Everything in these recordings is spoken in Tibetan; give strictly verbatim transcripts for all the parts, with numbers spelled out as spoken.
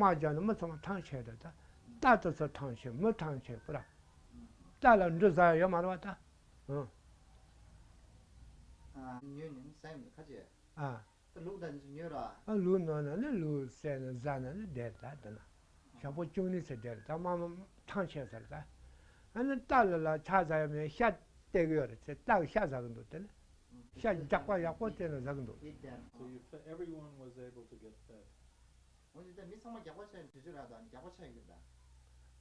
དམག་རྒྱག་ནས་མི་ཚང་མ་ཐང་ཆད་དེ་ད། རྟ་དེ་ཚོ་ཐང་ཆད། མི་ཐང་ཆད་པ་ར། རྟ་ལ་འབྲུ་ཟ་ཡ་ཡོད་མ་རེད་པ་ད། ཨང་། ཨ། ཉོས་ནས་ཟ་ཡ་མི་འདུག་ཁ་ཅིག་ཨ། ད་ལུག་དང་འདི་ཚོ་ཉོས་ར། ཨ། ལུག་ཉོས་ན་ནི་ལུག་བསད་ནས་ཟ་ན་ནི་བསྡད་ད་འདི་ན། ཞག་པོ་བཅུ་གཉིས་ཙམ་བསྡད་ད་མ་མ་ཐང་ཆད་ཚར་ད། ཨ་ནི་རྟ་ལ་ལ་ཆ་ཟ་ཡ་མེད། ཤ་སྟེར་གི་ཡོད་རེད་ཟེར། རྟ་གི་ཤ་ཟ་གི་འདུག་དེ་ནི་ཤ་རྒྱགས་པ་ཡག་པོ་སྟེར་ནས་ཟ་གི་འདུག So you fe- everyone was able to get fed. འོན་ཏེ་ད་མི་ཚང་མ་རྒྱགས་པ་ཆགས་ཡོད་དུས་ཚོད་རག་ད་རྒྱགས་པ་ཆགས་ཡོད་ད།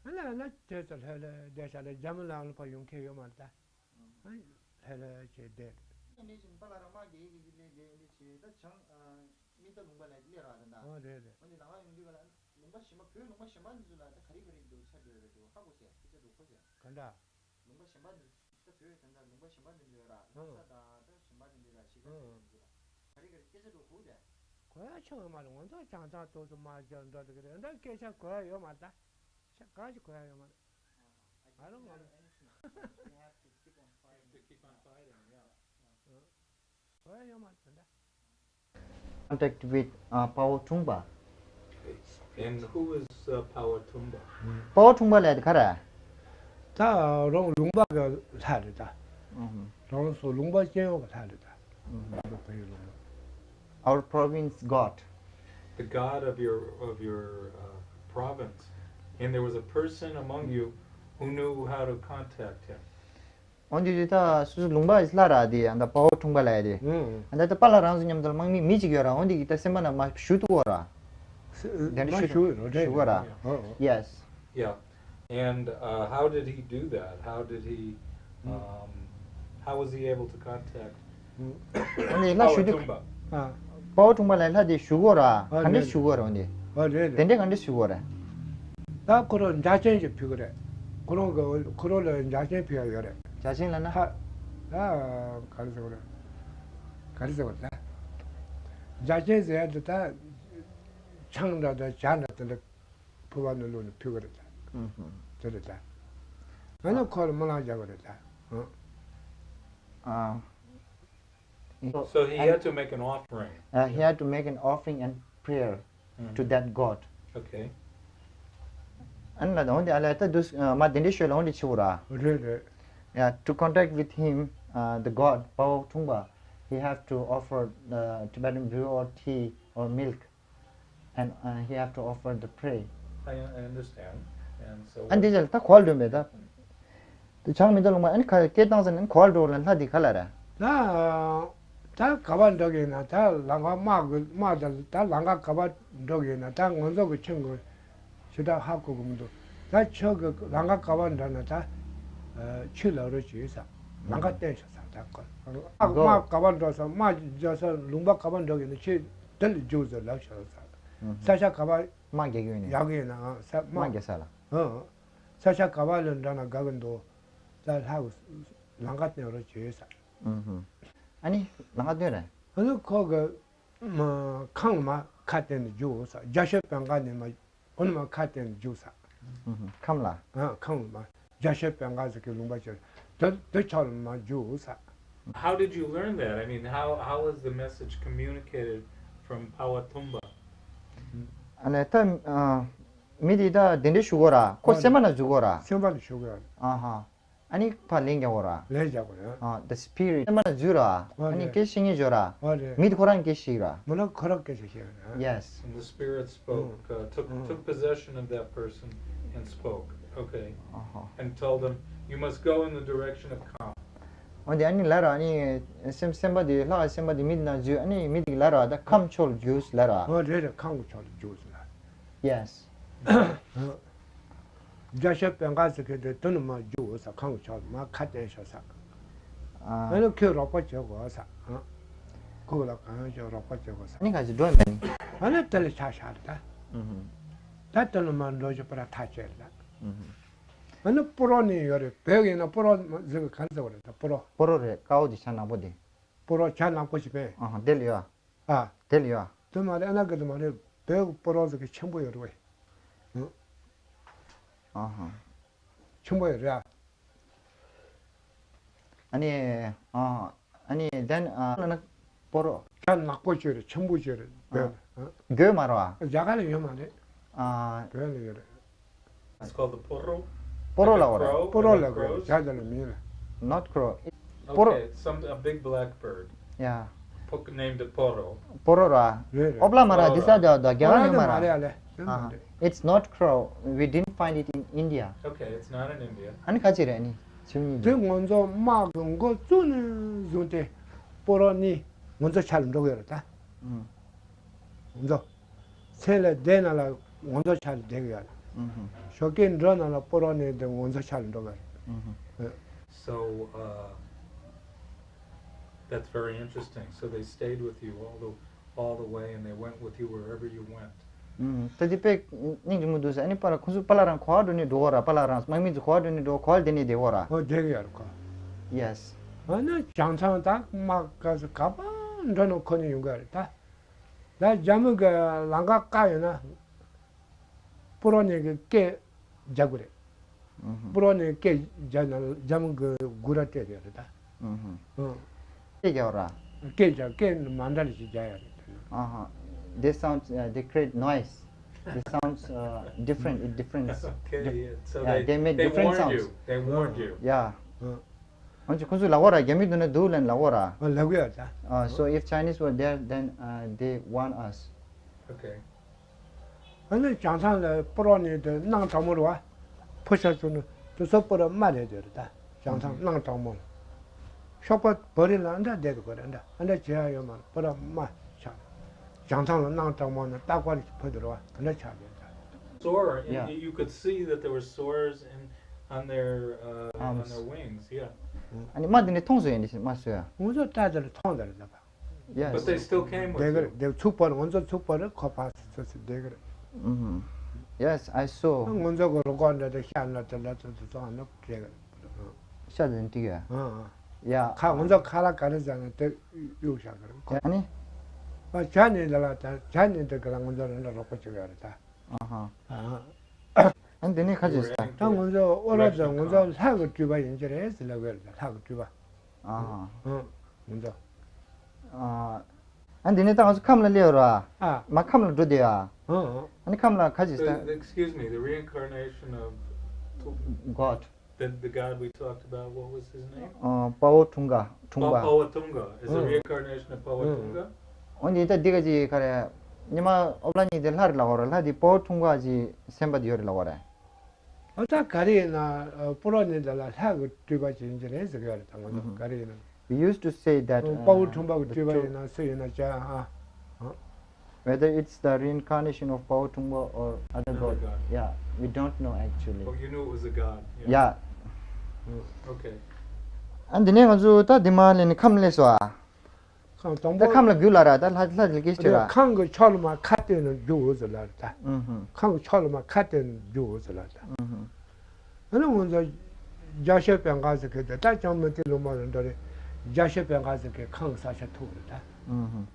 ཨ་ལ་ཨ་ལ་དེ་ཚོ་ལྷོད་ལྷོད་བསྡད་ཤག་ལ་རྒྱ་མི་ལ་ལུང་པ་ཡོང་མཁན་ཡོད་མ་རེད་ད། ཨ་ལྷོད་ལྷོད་བྱས་བསྡད། ཨ་ནི་ཅིག་པ་ལ་ར་མ་རྒྱགས་ཡིག་གི་ལས་དེ་ཨ་ནི་ཅིག་ད་བྱང་མི་ད་ལུང་པ་ལ་སླེབས་རག་ད་ད། ཨོ་རེད་རེད། འོན་ཏེ་ལ་ང་ཡོང་དུས་ག་ལ་ལུང་པ་གཞན་པ་བོད་ལུང་པ་གཞན་པ་འདི་ཚོ་ལ་ད་ག་རེ་ག་རེ་འདུག་ཆ་འདྲ་རེད་འདུག་ཧ་གོ་ཤེས་སྐད་ཆ་འདུག་གོ་ཤེས། ག་འདྲ། ལུང་པ་གཞན་པ་འདི་ད་བོད་ད་ལྟ་ལུང་པ་གཞན་པ་འདི་འདྲ་ཡོད་ར། ལྷ་ས་དང་ད་གཞན་པ་འདི་འདྲ་ར་གཞིས་ཀ་རྩེ་འདི་ཚོ་ལ་ག་རེ་ག་རེ་སྐད་ཆ་འདྲ་གོ་དེ། གོ་ཡ་ཆོག་གི་མ་རེད། ང་ཚོ་བྱང་ཐང་ཏོག་ཙམ་མ་བརྒྱབ་འགྲོ་འདུག་གི་རེད། འདྲ་སྐད་ཆ་གོ་ཡ་ཡོད་མ་རེད་ད། ཤ་གང་ཞིག་གོ་ཡ་ཡོད་མ་རེད། ང་རང་ང་རང་གོ་ཡ་ཡོད་མ་རེད་ད། Contact with uh, Pawo Thungpa. And who is uh, Pawo Thungpa? Pawo Thungpa ལབ་དེ་ག་རེ། ད་རང་ལུང་པ་གི་ལྷ་རེད་ད། ཨུ་ཧུ། རང་སོ་ལུང་པ་ཅན་ཡོད་གི་ལྷ་རེད་ད། ཨུ་ཧུ། བོད་ཡི་ལུང་པ། Our province god. The god of your of your uh, province. And there was a person among you who knew how to contact him. འོན་ཏེ་དེ་ད་སོ་སོ་ལུང་པ་ལྷ་ར་དེ་ཨ་ད་དཔའ་བོ་འཁྲུངས་པ་ལ་ཡ་དེ། ཨང་། ཨ་ད་ད་པཱ་ལགས་རང་ཚོ་མཉམ་དུ་དམག་མི་མི་གཅིག་ཡོད་ར། འོན་ཏེ་ད་སེམས་པ་ན་མ་ཞུ་ཐུབ་བོ་ར། དེ་འདྲ་མ་ཞུ་ཞུ་རོ་ཞུ་བོ་ར། ཨོ་ཨོ། Yes. Yeah. And uh, how did he do that? How did he, um, how was he able to contact འོན་ཏེ་ལྷ་ཞུ་དུས། Pawa Thungpa? ཨ། དཔའ་བོ་འཁྲུངས་པ་ལ་ལྷ་དེ་ཞུ་གོ་ར། ཨ་ག་འདྲ་རེད། ཞུ་གོ་ར་འོན་ཏེ། ཨ་རེད་རེད། དེ་འདྲ་ག་འདྲ་ཞུ་གོ་ར། ད་ཁོ་རང་འཇའ་ཆེན་ཞིག་ཕུལ་གི་རེད། ཁོ་རང་གི་ཁོ་རང་ལ་འཇའ་ཆེན་ཕུལ་ཡ་ཡོད་རེད། འཇའ་ཆེན་ལ་ན། ཧ། ད་ག་རེ་ཟེར་གོ་རེད། ག་རེ་ཟེར་གོ་རེད་ད། འཇའ་ཆེན་ཟེར་ཡ་དེ་ད་ཆང་འདྲ་དང་ཇ་འདྲ་དེ་འདྲ། ཕུར་བ་ནང་བླུགས་ནས་ཕུལ་གི་རེད་ད། ཨུ་ཧུ། དེ་རེད་ད། ང་ནི་ཁོ་ལ་སྨོན་ལམ་རྒྱག་གི་རེད་ད། ཨ། So he had to make an offering. Uh, he had to make an offering and prayer to that god. Okay. ཨ་ནི་ལ་འོན་ཏེ་ཨ་ལ་ད་དུས་མ་དེ་འདྲའི་ཤོད་ལ་འོན་ཏེ་ཆེ་བོ་ར། རེད་རེད། Yeah, to contact with him, uh, the god, Pawo Thungpa, he have to offer uh, Tibetan brew or tea or milk. And uh, he have to offer the pray. I, I understand. And so ཨ་འདི་ཅག་ད་གོ་ལ་འགྲོ་མེད་ད། དེ་ཆང་མི་འདུག་ལུང་མ་ཨ་ནི་ཁ་སྐད་བཏང་ཟེར་ན་གོ་ལ་འགྲོ་ལ་ལྷ་འདི་ག་ལ་ར། ད་ད་ག་བ་འགྲོ་གི་ཡིན་ན་ད་ལམ་ཁ་དམག་གི་དམག་ད་ད་ལམ་ཁ་ག་བ་འགྲོ་གི་ཡིན་ན་ད་ང་ཚོ་གི་ཁྱིམ་གི་ཞེ་དྲག་ཧ་གོ་གི་མི་འདུག་ད་ཁྱོད་གི་ལམ་ཁ་ག་བ་འགྲོ་ན་ད་ཆུ་ལ་རོ་ཅིག་ས་ལམ་ཁ་བསྟན་ཤོག་ས་ད་གོ་ལ་དམག་ག་བ་འགྲོ་ས་དམག་འཇོག་ས་ལུང་པ་ག་བ་འགྲོ་གི་ཡིན་ན་ཆུ་དེ་ལ་རྒྱུག་ཟེར་ལབ་ཤོག་ས། ས་ཆ་ག་བ་དམག་རྒྱག་གི་ཡོད་ནི། ཡག་གི་ཡིན་ན་ས་དམག་དམག་རྒྱག་ས་ལ། ཨང་། ས་ཆ་ག་བ་ལ་འགྲོ་ན་དགའ་གི་འདུག་ད་ལྷ་གི་ལམ་ཁ་བསྟན་རོགས་བྱོས་ས། ཨུ་ཧུ། ཨ་ནི་ལམ་ཁ་བསྟན་རེད། ཨ་ནི་ཁོ་གི་མ་ཁམས་ལ་མ་ཁ་བསྟན་ནས་རྒྱུག་ས། རྒྱ་ཤོད་བོད་མཁར་ནས་མ་འོ་ན་མ་ཁ་བསྟན་ནས་རྒྱུག་ས། ཨུ་ཧུ། ཁམས་ལ། ཨ་ཁམས་ལ་མ། རྒྱ་ཤོད་བོད་མཁར་ཟེར་གི་ལུང་པ་ཅིག་རེད། དེ་དེ་ཕྱོགས་ལ་མར་རྒྱུགས་ས། How did you learn that? I mean, how how was the message communicated from Pawa Thumba? ཨ་ནི་ད་ཨ་མི་དེ་ད་དེ་འདྲ་ཞུ་གོ་ར། ཁོ་སེམས་པ་ན་ཞུ་གོ་ར། སེམས་པ་ན་ཞུ་གོ་ར། ཨ་ཧ། ཨ་ནི་ཕར་ལན་རྒྱག་གོ་ར། ལན་རྒྱག་གོ་ར། ཨ། The spirit སེམས་པ་ན་འཛུལ་ར། ཨ་ནི་རེད། སྐད་བཤད་མཁན་བྱོས་ར། ཨ་རེད། མི་དེ་ཁོ་རང་སྐད་བཤད་ར། མི་ལ་ཁོ་རང་སྐད་ཆ་བཤད་ར། Yes. And the spirit spoke, uh, took, took possession of that person and spoke. Okay. ཨ་ཧ། And told him, "You must go in the direction of Kham." འོན་ཏེ་ཨ་ནི་ལབ་ར། ཨ་ནི་སེམས་སེམས་པ་དེ་ལྷ་སེམས་པ་དེ་མི་དེ་ན་འཛུལ། ཨ་ནི་མི་དེ་ལབ་ར། ད་ཁམས་ཕྱོགས་ལ་རྒྱུགས་ལབ་ར། ཨ་རེད་རེད། ཁམས་ཀྱི་ཕྱོགས་ལ་རྒྱུགས་ལབ། Yes. རྒྱ་ཤོད་བོད་མཁར་ཟེར་མཁན་དེ་དེ་ནས་མར་རྒྱུགས་ས། ཁམས་ཀྱི་ཕྱོགས་མར་ཁ་བསྟན་ཤོག་ས། ཨ་ནི་ཁོས་རོགས་པ་བྱེད་དགོས་ས། ཨ། ཁོ་ལ་གང་ཡོང་ཅིག་རོགས་པ་བྱེད་དགོས་ས། ཨ་ནི་ག་ཅིག་འགྲོ་ཡིན་པ་ནི། ཨ་ནི་དེ་ལ་ཆ་བཞག་རེད་ད། ཨུ་ཧུ། ད་དེ་ནས་མར་འགྲོ་ཅིག་པ་ར་ཐག་བཅད་རེད་ད། ཨུ་ཧུ། ཨ་ནི་སྤོ་རོ་ནས་ཡོད་རེད། བོད་ཡིན་ན་སྤོ་རོ་ཟེར་གི་ག་རེ་ཟེར་བ་རེད་ད། སྤོ་རོ། སྤོ་རོ་རེད། དཀར་པོ་དེ་ཇ་ནག་པོ་དེ། སྤོ་རོ་ཇ་ནག་པོ་ཞིག་པས། ཨ་ཧ། དེ་ལ་ཡོད། ཨ། དེ་ལ་ཡོད། དེ་མ་རེད། ཨ་ན་གི་དེ་མ་རེད། བོད་ཀྱི་སྤོ་རོ་ཟེར་གི་ཆེན་པོ་ཡོད་རེད་བས། ཨ་ཧ། ཆེན་པོ་ཡོད་རེད་ཨ། ཨ་ནི་ཨ་ཨ་ནི་then ཨ་ན་སྤོ་རོ། ཇ་ནག་པོ་ཅིག་རེད། ཆེན་པོ་ཅིག་རེད་བོད་ལ། ཨ། རྒྱ་གར་ལ་ཡོད་མ་རེད། ཨ། བོད་ལ་ཡོད་རེད། It's called the poro. པོ་རོ་ལབ་པ་རེད། Crow, པོ་རོ་ལབ་དགོས་རེད། བྱ་དེ་ལ་མིང་ལ། Not crow. པོ་རོ། Okay, some a big black bird. Yeah. Po- named the poro. པོ་རོ་ར། རེད་རེད། ཨོབ་ལ་མ་ར་འདི་ས་དེ་དོ་རྒྱ་གར་ནས་མ་ར། ཨ་ལེ་ཨ་ལེ། དེ་མ་རེད། It's not crow. We didn't find it in India. Okay, it's not in India. ཨ་ནི་ཁ་ཅིག་རེད་ཨ་ནི། ཆུ་མིག་དེ་ང་ཚོ་དམག་གི་འགོ་བཙུགས་ནས་བཟུང་སྟེ་པོ་རོ་ནི་ང་ཚོ་ཆ་ལ་འགྲོ་གི་ཡོད་རེད་ད། ང་ཚོ་མཚན་ལ་བསྡད་ན་ལ་ང་ཚོ་ཆ་ལ་བསྡད་གི་ཡོད་རེད། ཞོགས་ཀས་འགྲོ་ན་ལ་པོ་རོ་ནི་དེ་ང་ཚོ་ཆ་ལ་འགྲོ་གི་ཡོད་རེད། So uh, that's very interesting. So they stayed with you all the all the way, and they went with you wherever you went. ད་དེ་དཔེ་སྙིང་རྗེ་མོ་འདུག་ཟེར། ཨ་ནི་པ་ལ་ཁོང་ཚོ་པ་ལ་རང་གོ་བ་འགྲོ་ནས་འགྲོ་གོ་ར། པ་ལ་རང་དམག་མི་ཚོ་གོ་བ་འགྲོ་ནས་འགྲོ་གོ་བ་དེ་ནས་བསྡད་གོ་ར། ཨོ་བསྡད་གི་ཡོད་རེད་ཁོ། Yes. ཨ་ནི་བྱང་ཐང་དང་དམག་ག་ས་ག་པ་འགྲོ་ན་ཁོ་ནི་ཡོང་གི་ཡོད་རེད་ད། ད་རྒྱ་མི་གི་ལམ་ཁ་བཀག་ཡོད་ན། པུ་རོ་ནས་གི་སྐད་རྒྱག་དགོས་རེད། པུ་རོ་ནས་སྐད་རྒྱག་ན་རྒྱ་མི་གི་སྒུག་ར་སྤྲད་དེ་རེད་ད། ཨང་། སྐད་རྒྱག་ར། སྐད་རྒྱག་སྐད་མ་འདྲ་ཞིག་རྒྱག་ཡ་རེད་ད། Uh-huh. They sound, uh, they create noise. They sound uh, different. It different. Okay, yeah. So Yeah, they, they make they different warned sounds. you. They warned you. Yeah. ཨང་། ཨང་ཅི་ཁོང་ཚོས་ལབ་གོ་ར། རྒྱ་མི་འདུག་ན་འདུག་ལབ་ལབ་གོ་ར། ཨ་ལབ་གི་ཡོད་ད། Uh, so if Chinese were there, then uh, they warn us. Okay. ཨ་ནི་བྱང་ཐང་ལ་པུ་རོ་ནས་དེ་གནམ་གྲང་མོ་རེད་བ། ཕོ་ཤ་བཙུགས་ནས་དེ་ཚོ་པུ་རོ་དམའ་རེད་དེ་རེད་ད། བྱང་ཐང་གནམ་གྲང་མོ་ལ། ཤོག་པ་བོ་རི་ལ་འདྲ་བསྡད་དགོས་རེད་འདྲ། ཨ་འདྲ་བྱེད་ཡ་ཡོད་མ་རེད། པུ་རོ་དམའ་ཆགས། བྱང་ཐང་ལ་གནམ་གྲང་མོ་ནས་རྟག་པར་ཕུ་དེ་རེད་བ། ཨ་འདྲ་ཆགས་རེད་ད། Sore, and Yeah. you, you could see that there were sores in, on their uh, on Arms. Their wings. Yeah. ཨ་ནི་དམག་དེ་ནས་མཐོང་སོང་ཡ་འདི་ཞིག་དམག་སོ་ཡ། ང་ཚོ་ལྟ་དེ་ལ་མཐོང་དེ་རེད་ད། Yes. But they still came with བསྡད་གི་you. རེད། དེ་ཚུགས་པར་ང་ཚོ་ཚུགས་པར་ཁོ་ཕར་ཚུར་ཚུར་བསྡད་གི་རེད། Mm-hmm. Yes, I saw. ང་ཚོ་གི་རུ་ཁག་འདྲ་དེ་ཤ་ལ་དེ་ལ་ཚུར་ཚུར་ཚུར་ཨ་ནི་བསྡད་གི་རེད། ཤ་དེ་འདི་ག་ཨང་ཨང་། Yeah. ཁ་ང་ཚོ་ཁ་ལག་ག་རེ་བཟས་ན་དེ་གཡུག་བཞག་གི་རེད་ཁོ། ཨ་ནི། ཨ་བྱས་ནས་ལ་ལ་ད་བྱས་ནས་དེ་ག་ལ་ང་ཚོ་རང་ལ་རོགས་པ་བྱེད་གི་ཡོད་རེད་ད། Uh-huh. ཨང་། ཨ་ནི་དེ་ནས་ཁ་ཅིག་ཟེར། ད་ང་ཚོ་ཨོ་རོག་ཚོ་ང་ཚོ་ལྷ་གི་སྤྲུལ་པ་ཡིན་གྱི་རེད་ཟེར་ལབ་ཡོད་རེད། ལྷ་གི་སྤྲུལ་པ། Uh-huh. ཨང་། ང་ཚོ། ཨ་ཨ་ནི་དེ་ནས་ད་ང་ཚོ་ཁམས་ལ་སླེབས་ཡོད་ར། ཨ། མ་ཁམས་ལ་འགྲོ་བསྡད་ཡ། ཨ་ཨང་ཨང་། ནི་ཁམས་ལ་ཁ་ཅིག་ཟེར། The, the, excuse me, the reincarnation of God. the, the god we talked about, what was his name? ཨ་པའོ་ཐུང་ག་ཐུང་Pa- ག Pawatunga is a Oh. reincarnation of Pawatunga? འོན་ཏེ་ད་འདི་ག་ཅིག་ག་རེ། ཉི་མ་ཨོ་བླ་གཉིས་དེ་ལྷ་རེད་ལབ་གོ་ར། ལྷ་དེ་པའོ་ཐུང་ག་ཅིག་སེམས་པ་དེ་ཡོད་རེད་ལབ་གོ་ར། ཨ་ད་ག་རེ་ཡིན་ན་པུ་རོ་ནི་འདི་ལ་ལྷ་གི་སྤྲུལ་པ་ཅིག་ཡིན་གྱི་རེད་ཟེར་གི་ཡོད་རེད། ད་ང་ཚོ་ག་རེ་ཡིན་ན། We used to say that པའོ་ཐུང་པ་གི་སྤྲུལ་པ་ཡིན་ན་སུ་ཡིན་ན་ཅི་ཨ། whether it's the reincarnation of Pawo Thungpa or other Another god. god. Yeah, we don't know actually. Oh, you knew it was a god. Yeah. Okay. ཨ་འདི་ནས་ང་ཚོ་ད་འདི་མ་ལས་ནི་ཁམས་སླེབས་སོ་ཨ། ཁང་དང་ད་པོ། ཁམས་ལ་རྒྱུགས་ལ་ར། ད་ལྷ་ལྷ་ལ་སྐད་ཆ་ར། ཁང་གི་ཕྱོགས་ལ་མ་ཁ་གཏད་ནས་རྒྱུགས་འོས་ཟེར་ལ་རེད་ད། ཨུ་ཧུ། ཁང་གི་ཕྱོགས་ལ་མ་ཁ་གཏད་ནས་རྒྱུགས་འོས་ཟེར་ལ་རེད་ད། ཨུ་ཧུ། ཨ་ནི་ང་ཚོ་རྒྱ་ཤོད་བན་ག་ཟེར་མཁན་དེ་ད་ཅང་མི་དེ་ལུང་མ་རེད་འགྲོ་རེད། རྒྱ་ཤོད་བན་ག་ཟེར་མཁན་ཁང་གི་ས་ཆ་ཐུག་རེད་ད། ཨུ་ཧུ།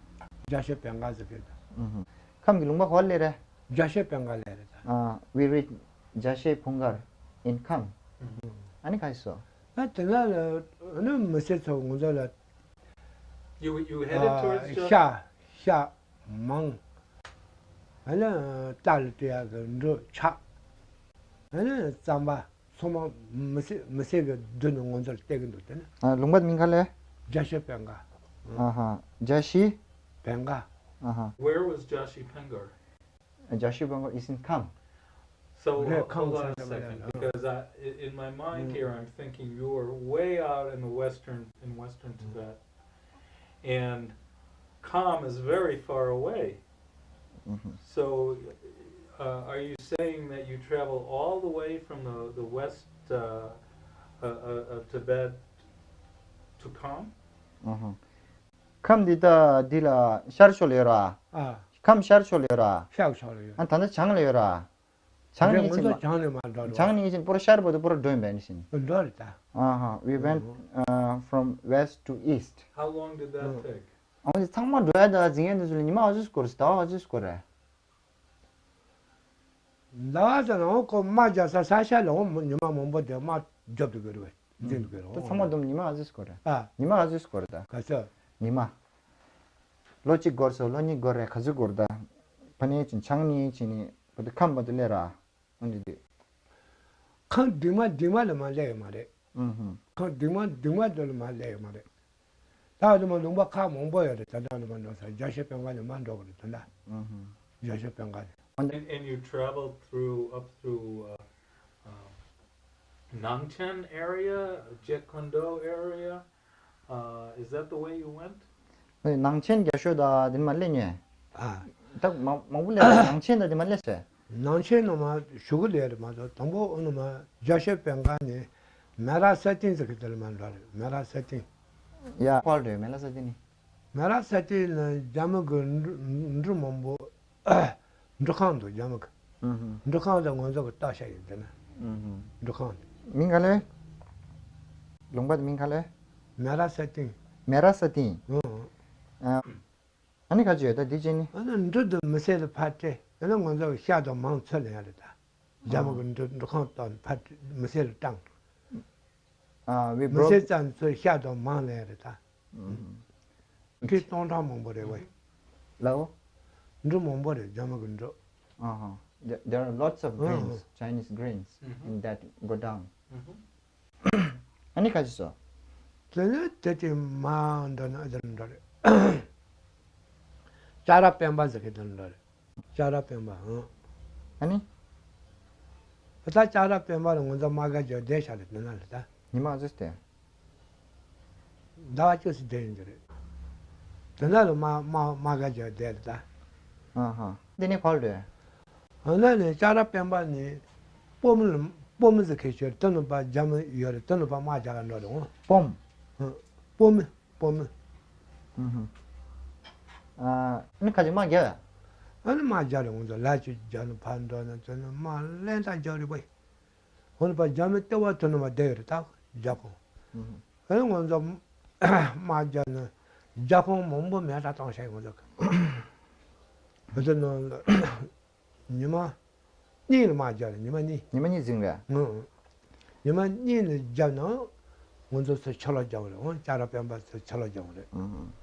རྒྱ་ཤོད་བན་ག་ཟེར་མཁན་དེ། ཨུ་ཧུ། ཁམས་ཀྱི་ལུང་པ་ག་པར་སླེབས་རེད། རྒྱ་ཤོད་བན་ག་སླེབས་རེད་ད། Uh, we reach Jashe Phungar in Kham. ཨ་ནི་ག་རེ་ཟེར། ད་དེ་ན་ལ་ཨ་ནི་མི་སེར་ཚོ་ང་ཚོ་ལ། You you headed towards Jos- ཤ་ཤ་མང་། ཨ་ནི་རྟ་ལ་སྤྲད་ཡག་གི་འབྲུ་ཆག་ཨ་ནི་རྩམ་པ་ཚང་མ་མི་སེར་མི་སེར་གི་མདུན་ནས་ང་ཚོར་སྟེར་གི་འདུག་དེ་ནི། ཨ་ལུང་པ་མིང་ག་ལས། རྒྱ་ཤོད་བན་ག་ཨ་ཧ། རྒྱ་ཤི། བན་ག་ཨ་ཧ། Where was Jashi Pengar? Jashi Bungalow is in Kham. So Yeah, ho- hold Kham on a Sangam, second, yeah. Because I, i- in my mind here, I'm thinking you were way out in the western in western Tibet, and Kham is very far away. So, uh, are you saying that you travel all the way from the the west uh, uh, uh, of Tibet to Kham? ཨ་ཧ། ཁམས་འདི་ད་འདི་ལ་ཤར་ཕྱོགས་ལ་ཡོད་ར། ཨ། ཁམས་ཤར་ཕྱོགས་ལ་ཡོད་ར། ཤར་ཕྱོགས་ལ་ཡོད། ཨ་ད་ལྟ་བྱང་ལ་ཡོད་ར། བྱང་ནས་ཕྱིན་མ། བྱང་ནས་མ་འགྲོ་ར། བྱང་ནས་ཕྱིན་པོ་ར་ཤར་བར་དུ་པོ་ར་འགྲོ་ཡིན་པས་ནི་ཕྱིན། འགྲོ་རེད་ད། ཨ་ཧ། We went uh, from west to east. How long did that take? ཨ་འདི་ཚང་མ་འགྲོ་ཡ་ད་འཛིང་ཡ་འདི་ཚོ་ལ་ཉི་མ་ག་ཚོད་འགོར་རེད། ཟླ་བ་ག་ཚོད་འགོར་རེད། ཟླ་བ་ཚོ་ནང་ཁོ་དམག་རྒྱག་ས་ས་ཤ་ལ་འོང་ཉི་མ་མང་པོ་དེ་དམག་རྒྱབ་ཏུ་དགོས་རེད། འཛིང་དུ་དགོས་རེད། ད་ཚང་མ་བསྡོམས་ཉི་མ་ག་ཚོད་འགོར་རེད། ཨ། ཉི་མ་ག་ཚོད་འགོར་རེད་ད། ག་ཚོད། ཉི་མ། ལོ་གཅིག་འགོར་སོང་། ལོ་གཉིས་འགོར་རེད། ག་ཚོད་འགོར་ད། ཕ་ནས་ཕྱིན་བྱང་ནས་ཕྱིན་ནས། བ་དེ་ཁམས་བ་དེ་ལས་ར། ཨ་ནི་དེ། ཁམས་འདུས་མ་འདུས་མ་ལ་མ་སླེབས་ཡོད་མ་རེད། ཨུ་ཧུ། ཁམས་འདུས་མ་འདུས་མ་དེ་ལ་མ་སླེབས་ཡོད་མ་རེད། ད་དུ་མ་ལུང་པ་ཁག་མང་པོ་ཡོད་རེད། ད་ལྟ་དུ་མ་འགྲོ་ས་རྒྱ་ཤོད་པེན་ཀ་ནས་མ་འགྲོ་གི་རེད། ད་ལྟ་ཨུ་ཧུ། རྒྱ་ཤོད་པེན་ཀ་ནས། And, and you traveled through, up through, uh, um, Nangchen area, Jekondo area. Uh, is that the way you went? ནང་ཆེན་རྒྱ་ཤོད་ད་དེ་མ་སླེབས་ཉེ། ཨ། ད་མ་མང་པོ་སླེབས་ནང་ཆེན་ད་དེ་མ་སླེབས་སོ། ནང་ཆེན་ནང་མ་ཞུ་གི་ལས་རེད་མ་གཏོགས་དང་པོ་ཨོ་ནུ་མ་རྒྱ་ཤོད་པེན་ཀ་ནས་མེ་ར་ས་ཏིང་ཟེར་གི་དེ་ལ་མ་འགྲོ་རེད། མེ་ར་ས་ཏིང་། ཡ་ཕར་རེད་མེ་ར་ས་ཏིང་ནི། མེ་ར་ས་ཏིང་ལ་རྒྱ་མི་གི་འབྲུ་འབྲུ་མང་པོ། འབྲུ་ཁང་འདུག་རྒྱ་མི་གི། ཨུ་ཧུ། འབྲུ་ཁང་དང་ང་ཚོ་གི་ལྟ་ཤ་ཡིན་དེ་ན། ཨུ་ཧུ། འབྲུ་ཁང་དེ། མིང་ག་ལེ། ལུང་པ་དེ་མིང་ག་ལེ། མེ་ར་ས་ཏིང་། མེ་ར་ས་ཏིང་། ཨུ་ཧུ། ཨ། ཨ་ནི་ག་ཅི་ཡོད་ད་འདི་ཅི་ནི། ཨ་ནི་འབྲུ་དུ་མི་སེར་ལ་ཕར་སྤྲད་དེ་ན་ང་ཚོ་གི་ཤ་དང་མང་ཚོད་ལེན་ཡ་རེད་ད། རྒྱ་མི་གི་འབྲུ་འབྲུ་ཁང་དང་ཕར་མི་སེར་ལ་སྤྲང་། ཨ། We broke. མི་སེར་ཙམ་ཚོད་ཤ་དང་མང་ལེན་ཡ་རེད་ད། ཨུ་ཧུ། འབྲུ་སྟོང་ཕྲག་མང་པོ་རེད་བས། ལའོ། འབྲུ་མང་པོ་རེད་རྒྱ་མི་གི་འབྲུ། ཨ་ཧ། There there are lots of greens, Chinese greens in that godown. ཨ་ནི་ཁ་ཅིག་སོ། དེ་ནས་དེ་དེ་མ་འདྲ་ན་ཨ་འདྲ་འདྲ་རེད། ཅ་ར་སྤེན་པ་ཟེར་གི་འདྲ་འདྲ་རེད། ཅ་ར་སྤེན་པ་ཧང་། ཨ་ནི། ད་ཅ་ར་སྤེན་པ་ལ་ང་ཚོ་མ་ག་རྒྱ་བསྡད་ཤག་རེད་དེ་ན་ལ་ད། ཉི་མ་ཨ་ཙི་སྟེ། ཟླ་བ་བཅུ་ཙམ་བསྡད་ཡོང་གི་རེད། དེ་ན་ལ་མ་མ་མ་ག་རྒྱ་བསྡད་རེད་ད། ཨ་ཧ། འདི་ནི་ག་ལ་རེད། ཨ་ན་ནི་ཅ་ར་སྤེན་པ་ནི་སྤོ་མི་ལ་སྤོ་མི་ཟེར་མཁན་ཞིག་རེད། དེ་ནི་པ་རྒྱ་མི་ཡོད་རེད། དེ་ནི་པ་དམག་རྒྱག་ག་འགྲོ་རེད་འོང་། སྤོམ། ཨ། སྤོ་མི་སྤོ་མི། ཨུ་ཧུ། ཨ་ནི་ཁ་ཅིག་དམག་རྒྱག་ཡ། ཨ་ནི་དམག་རྒྱག་རེད་འོང་ཚོ་ལ་ཅིག་རྒྱག་ནི་ཕར་འགྲོ་ནི་དེ་ནི་དམག་ལན་ད་རྒྱག་རེད་པ། འོ་ནི་པ་རྒྱ་མི་ལྟེ་བ་དེ་ནི་པ་བསྡད་ཡོད་རེད་ད་རྒྱ་ཁོང་། ཨུ་ཧུ། ཨ་ནི་ང་ཚོ་དམག་རྒྱག་ནི་རྒྱ་ཁོང་མང་པོ་མེ་སྲེག་བཏང་བཞག་ཡོད་ང་ཚོ་གི། བོད་དོན་ནང་ལ་ཉི་མ་གཉིས་ལ་དམག་རྒྱག་རེད་ཉི་མ་གཉིས། ཉི་མ་གཉིས་འཛིང་རེད། ཨང་། ཉི་མ་གཉིས་ལ་རྒྱབ་ན་ང་ཚོ་ཚོ་ཆ་ལག་རྒྱག་རེད། ཨང་། ཅ་ར་སྤེན་པ་ཚོ་ཆ་ལག་རྒྱག་རེད། ཨང་།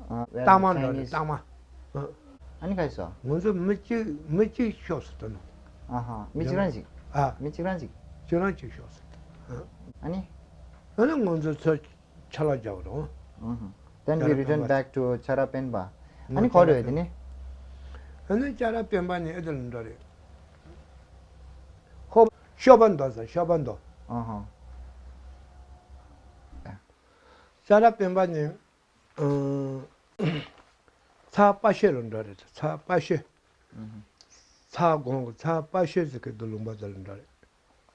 ཨ། རྟགས་མ་འདྲ་རེད་རྟགས་མ། ཨང་། ཨ་ནི་ག་ཡི་སོ། ང་ཚོ་མི་གཅིག་མི་གཅིག་ཤོག་སུ་དོན་ནོ། ཨ་ཧ། མི་གཅིག་རང་གཅིག་ཨ། མི་གཅིག་རང་གཅིག་གཅིག་རང་གཅིག་ཤོག་སུ། ཨ་ནི། ཨ་ནི་ང་ཚོ་ཚོ་ཆ་ལག་རྒྱག་རོགས། ཨུ་ཧུ། Then we return back to Chara Penpa. ཨ་ནི་ག་རེ་རེད་དེ་ནི། ཨ་ནི་ཅ་ར་སྤེན་པ་ནི་ཨེ་དེ་ལ་འགྲོ་རེད། ཧོ། ཤོ་པ་མདོ་ཟེར་ཤོ་པ་མདོ། ཨ་ཧ། ཅ་ར་སྤེན་པ་ནི། ཚ་པ་ཤོད་ལ་འགྲོ་རེད། ཚ་པ་ཤོད། ཚ་གོང་གི་ཚ་པ་ཤོད་ཟེར་གི་འདུག་ལུང་པ་དེ་ལ་འགྲོ་རེད།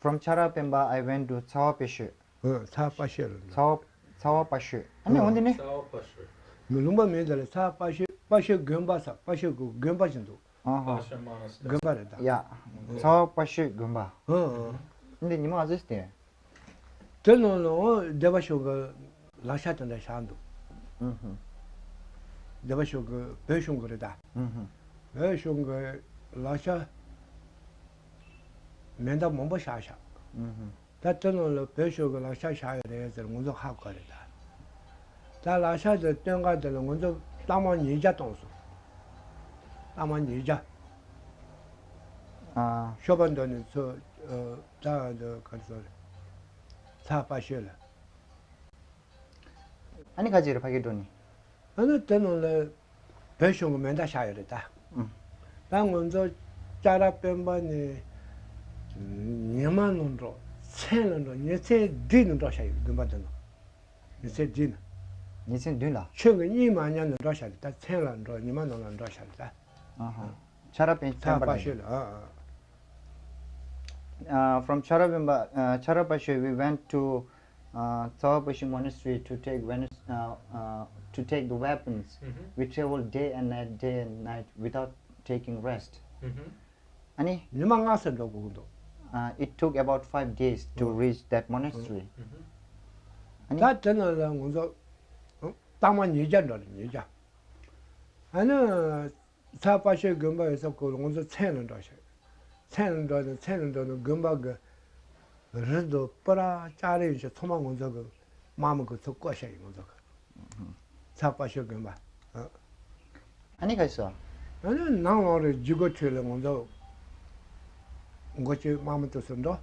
From Chara Penpa, I went to Tsawa Peshu. ཚ་པ་ཤོད་ལ་འགྲོ། ཚ་པ་ཤོད། ཨ་ནི་འོན་ཏེ་ནི། ཚ་པ་ཤོད། མི་ལུང་པ་མིང་དེ་ལ་ཚ་པ་ཤོད་པ་ཤོད་དགོན་པ་ས་པ་ཤོད་གི་དགོན་པ་ཞིག་འདུག་ཨ་ཧ། དགོན་པ་རེད་ད། ཡ། ཚ་པ་ཤོད་དགོན་པ། ཨ་ཨ། འདི་ཉི་མ་ཨ་ཟེར་ཏེ། དེ་ནང་ལ་འོ་སྡེ་པ་ཤོད་གི་ལག་ཆ་དེ་འདྲ་བཞག་འདུག་ཨུ་ཧུ། སྡེ་པ་ཤོད་གི་བོད་གཞུང་གི་རེད་ད། ཨུ་ཧུ། བོད་གཞུང་གི་ལག་ཆ་མེ་མདའ་མང་པོ་བཞག་བཞག་ཨུ་ཧུ། ད་དེ་ནང་ལ་བོད་གཞུང་གི་ལག་ཆ་བཞག་ཡོད་རེད་ཟེར་ང་ཚོ་ཧ་གོ་རེད་ད། ད་ལག་ཆ་དེ་སྟོན་ཁ་དེ་ལ་ང་ཚོ་རྟགས་མ་ཉིས་བརྒྱ་བཏང་སོང་། རྟགས་མ་ཉིས་བརྒྱ། ཨ། ཤོ་པ་མདོ་ནས་ཚུར་ད་འདི་ག་རེ་ཟེར། ཚ་པ་ཤོད་ལ། ཨ་ནི་ཁ་ཅིག་རེད་ཕ་གི་འགྲོ་ནི། ཨ་ནི་དེ་ནང་ལ་བོད་གཞུང་གི་མེ་མདའ་བཞག་ཡོད་རེད་ད། ཨུ། ད་ང་ཚོ་ཅ་ར་སྤེན་པ་ནས་ཉི་མ་ནང་འགྲོ་མཚན་ལ་འགྲོ་ཉིན་མཚན་བསྒྲིགས་ནས་འགྲོ་བཞག་ཡོད་དགོན་པ་དེ་ནང་། ཉིན་མཚན་བསྒྲིགས་ནས། ཉིན་མཚན་བསྒྲིགས་ལ། ཆོས་ཀྱི་གཉིད་མ་ཉལ་ནས་འགྲོ་བཞག་རེད་ད་མཚན་ལ་འགྲོ་ཉི་མ་ནང་ལ་འགྲོ་བཞག་རེད་ད། ཨ་ཧ། ཆ་ར་པེན་ཚ་པ་ཤོད་ལ། ཨ་ཨ། Uh, from Chara Penpa, uh, Chara Pashe, we went to uh, Tsawa Pashe Monastery to take Venus, uh, uh, to take the weapons. Mm-hmm. We traveled day and night, day and night without taking rest. Mm-hmm. ཨ་ནི། ཉི་མ་ལྔ་ཙམ་འགྲོ་དགོས་ཀྱི་འདུག Uh, it took about five days to reach that monastery. Mm-hmm. ཨ་ནི། ད་དེ་ནང་ལ་ང་ཚོ་རྟགས་མ་ཉིས་བརྒྱ་འགྲོ་རེད་ཉིས་བརྒྱ། ཨ་ནི། ཚ་པ་ཤོད་དགོན་པ་ཡོད་ས་ཁུལ་ལ་ང་ཚོ་མཚན་ལ་འགྲོ་ཤག་མཚན་ལ་འགྲོ་ནས་མཚན་ལ་འགྲོ་ནས་དགོན་པ་གི་རི་དུ་སྤུ་ར་ལྕགས་རི་ཡོད་ཤག་ཚང་མ་ང་ཚོ་གི་དམག་མི་གི་ཚུར་བསྐོར་ཤག་ཡིན་ང་ཚོ་གི། ཚ་པ་ཤོད་དགོན་པ། ཨ་ནི་ག་རེ་ཟེར། ཨ་ནི་ནང་ལོགས་རི་རྒྱུད་སྒོ་ཁྲོད་ལ་ང་ཚོ་ འགོ་ཁྲིད་དམག་མི་དེ་ཚོ་འགྲོ།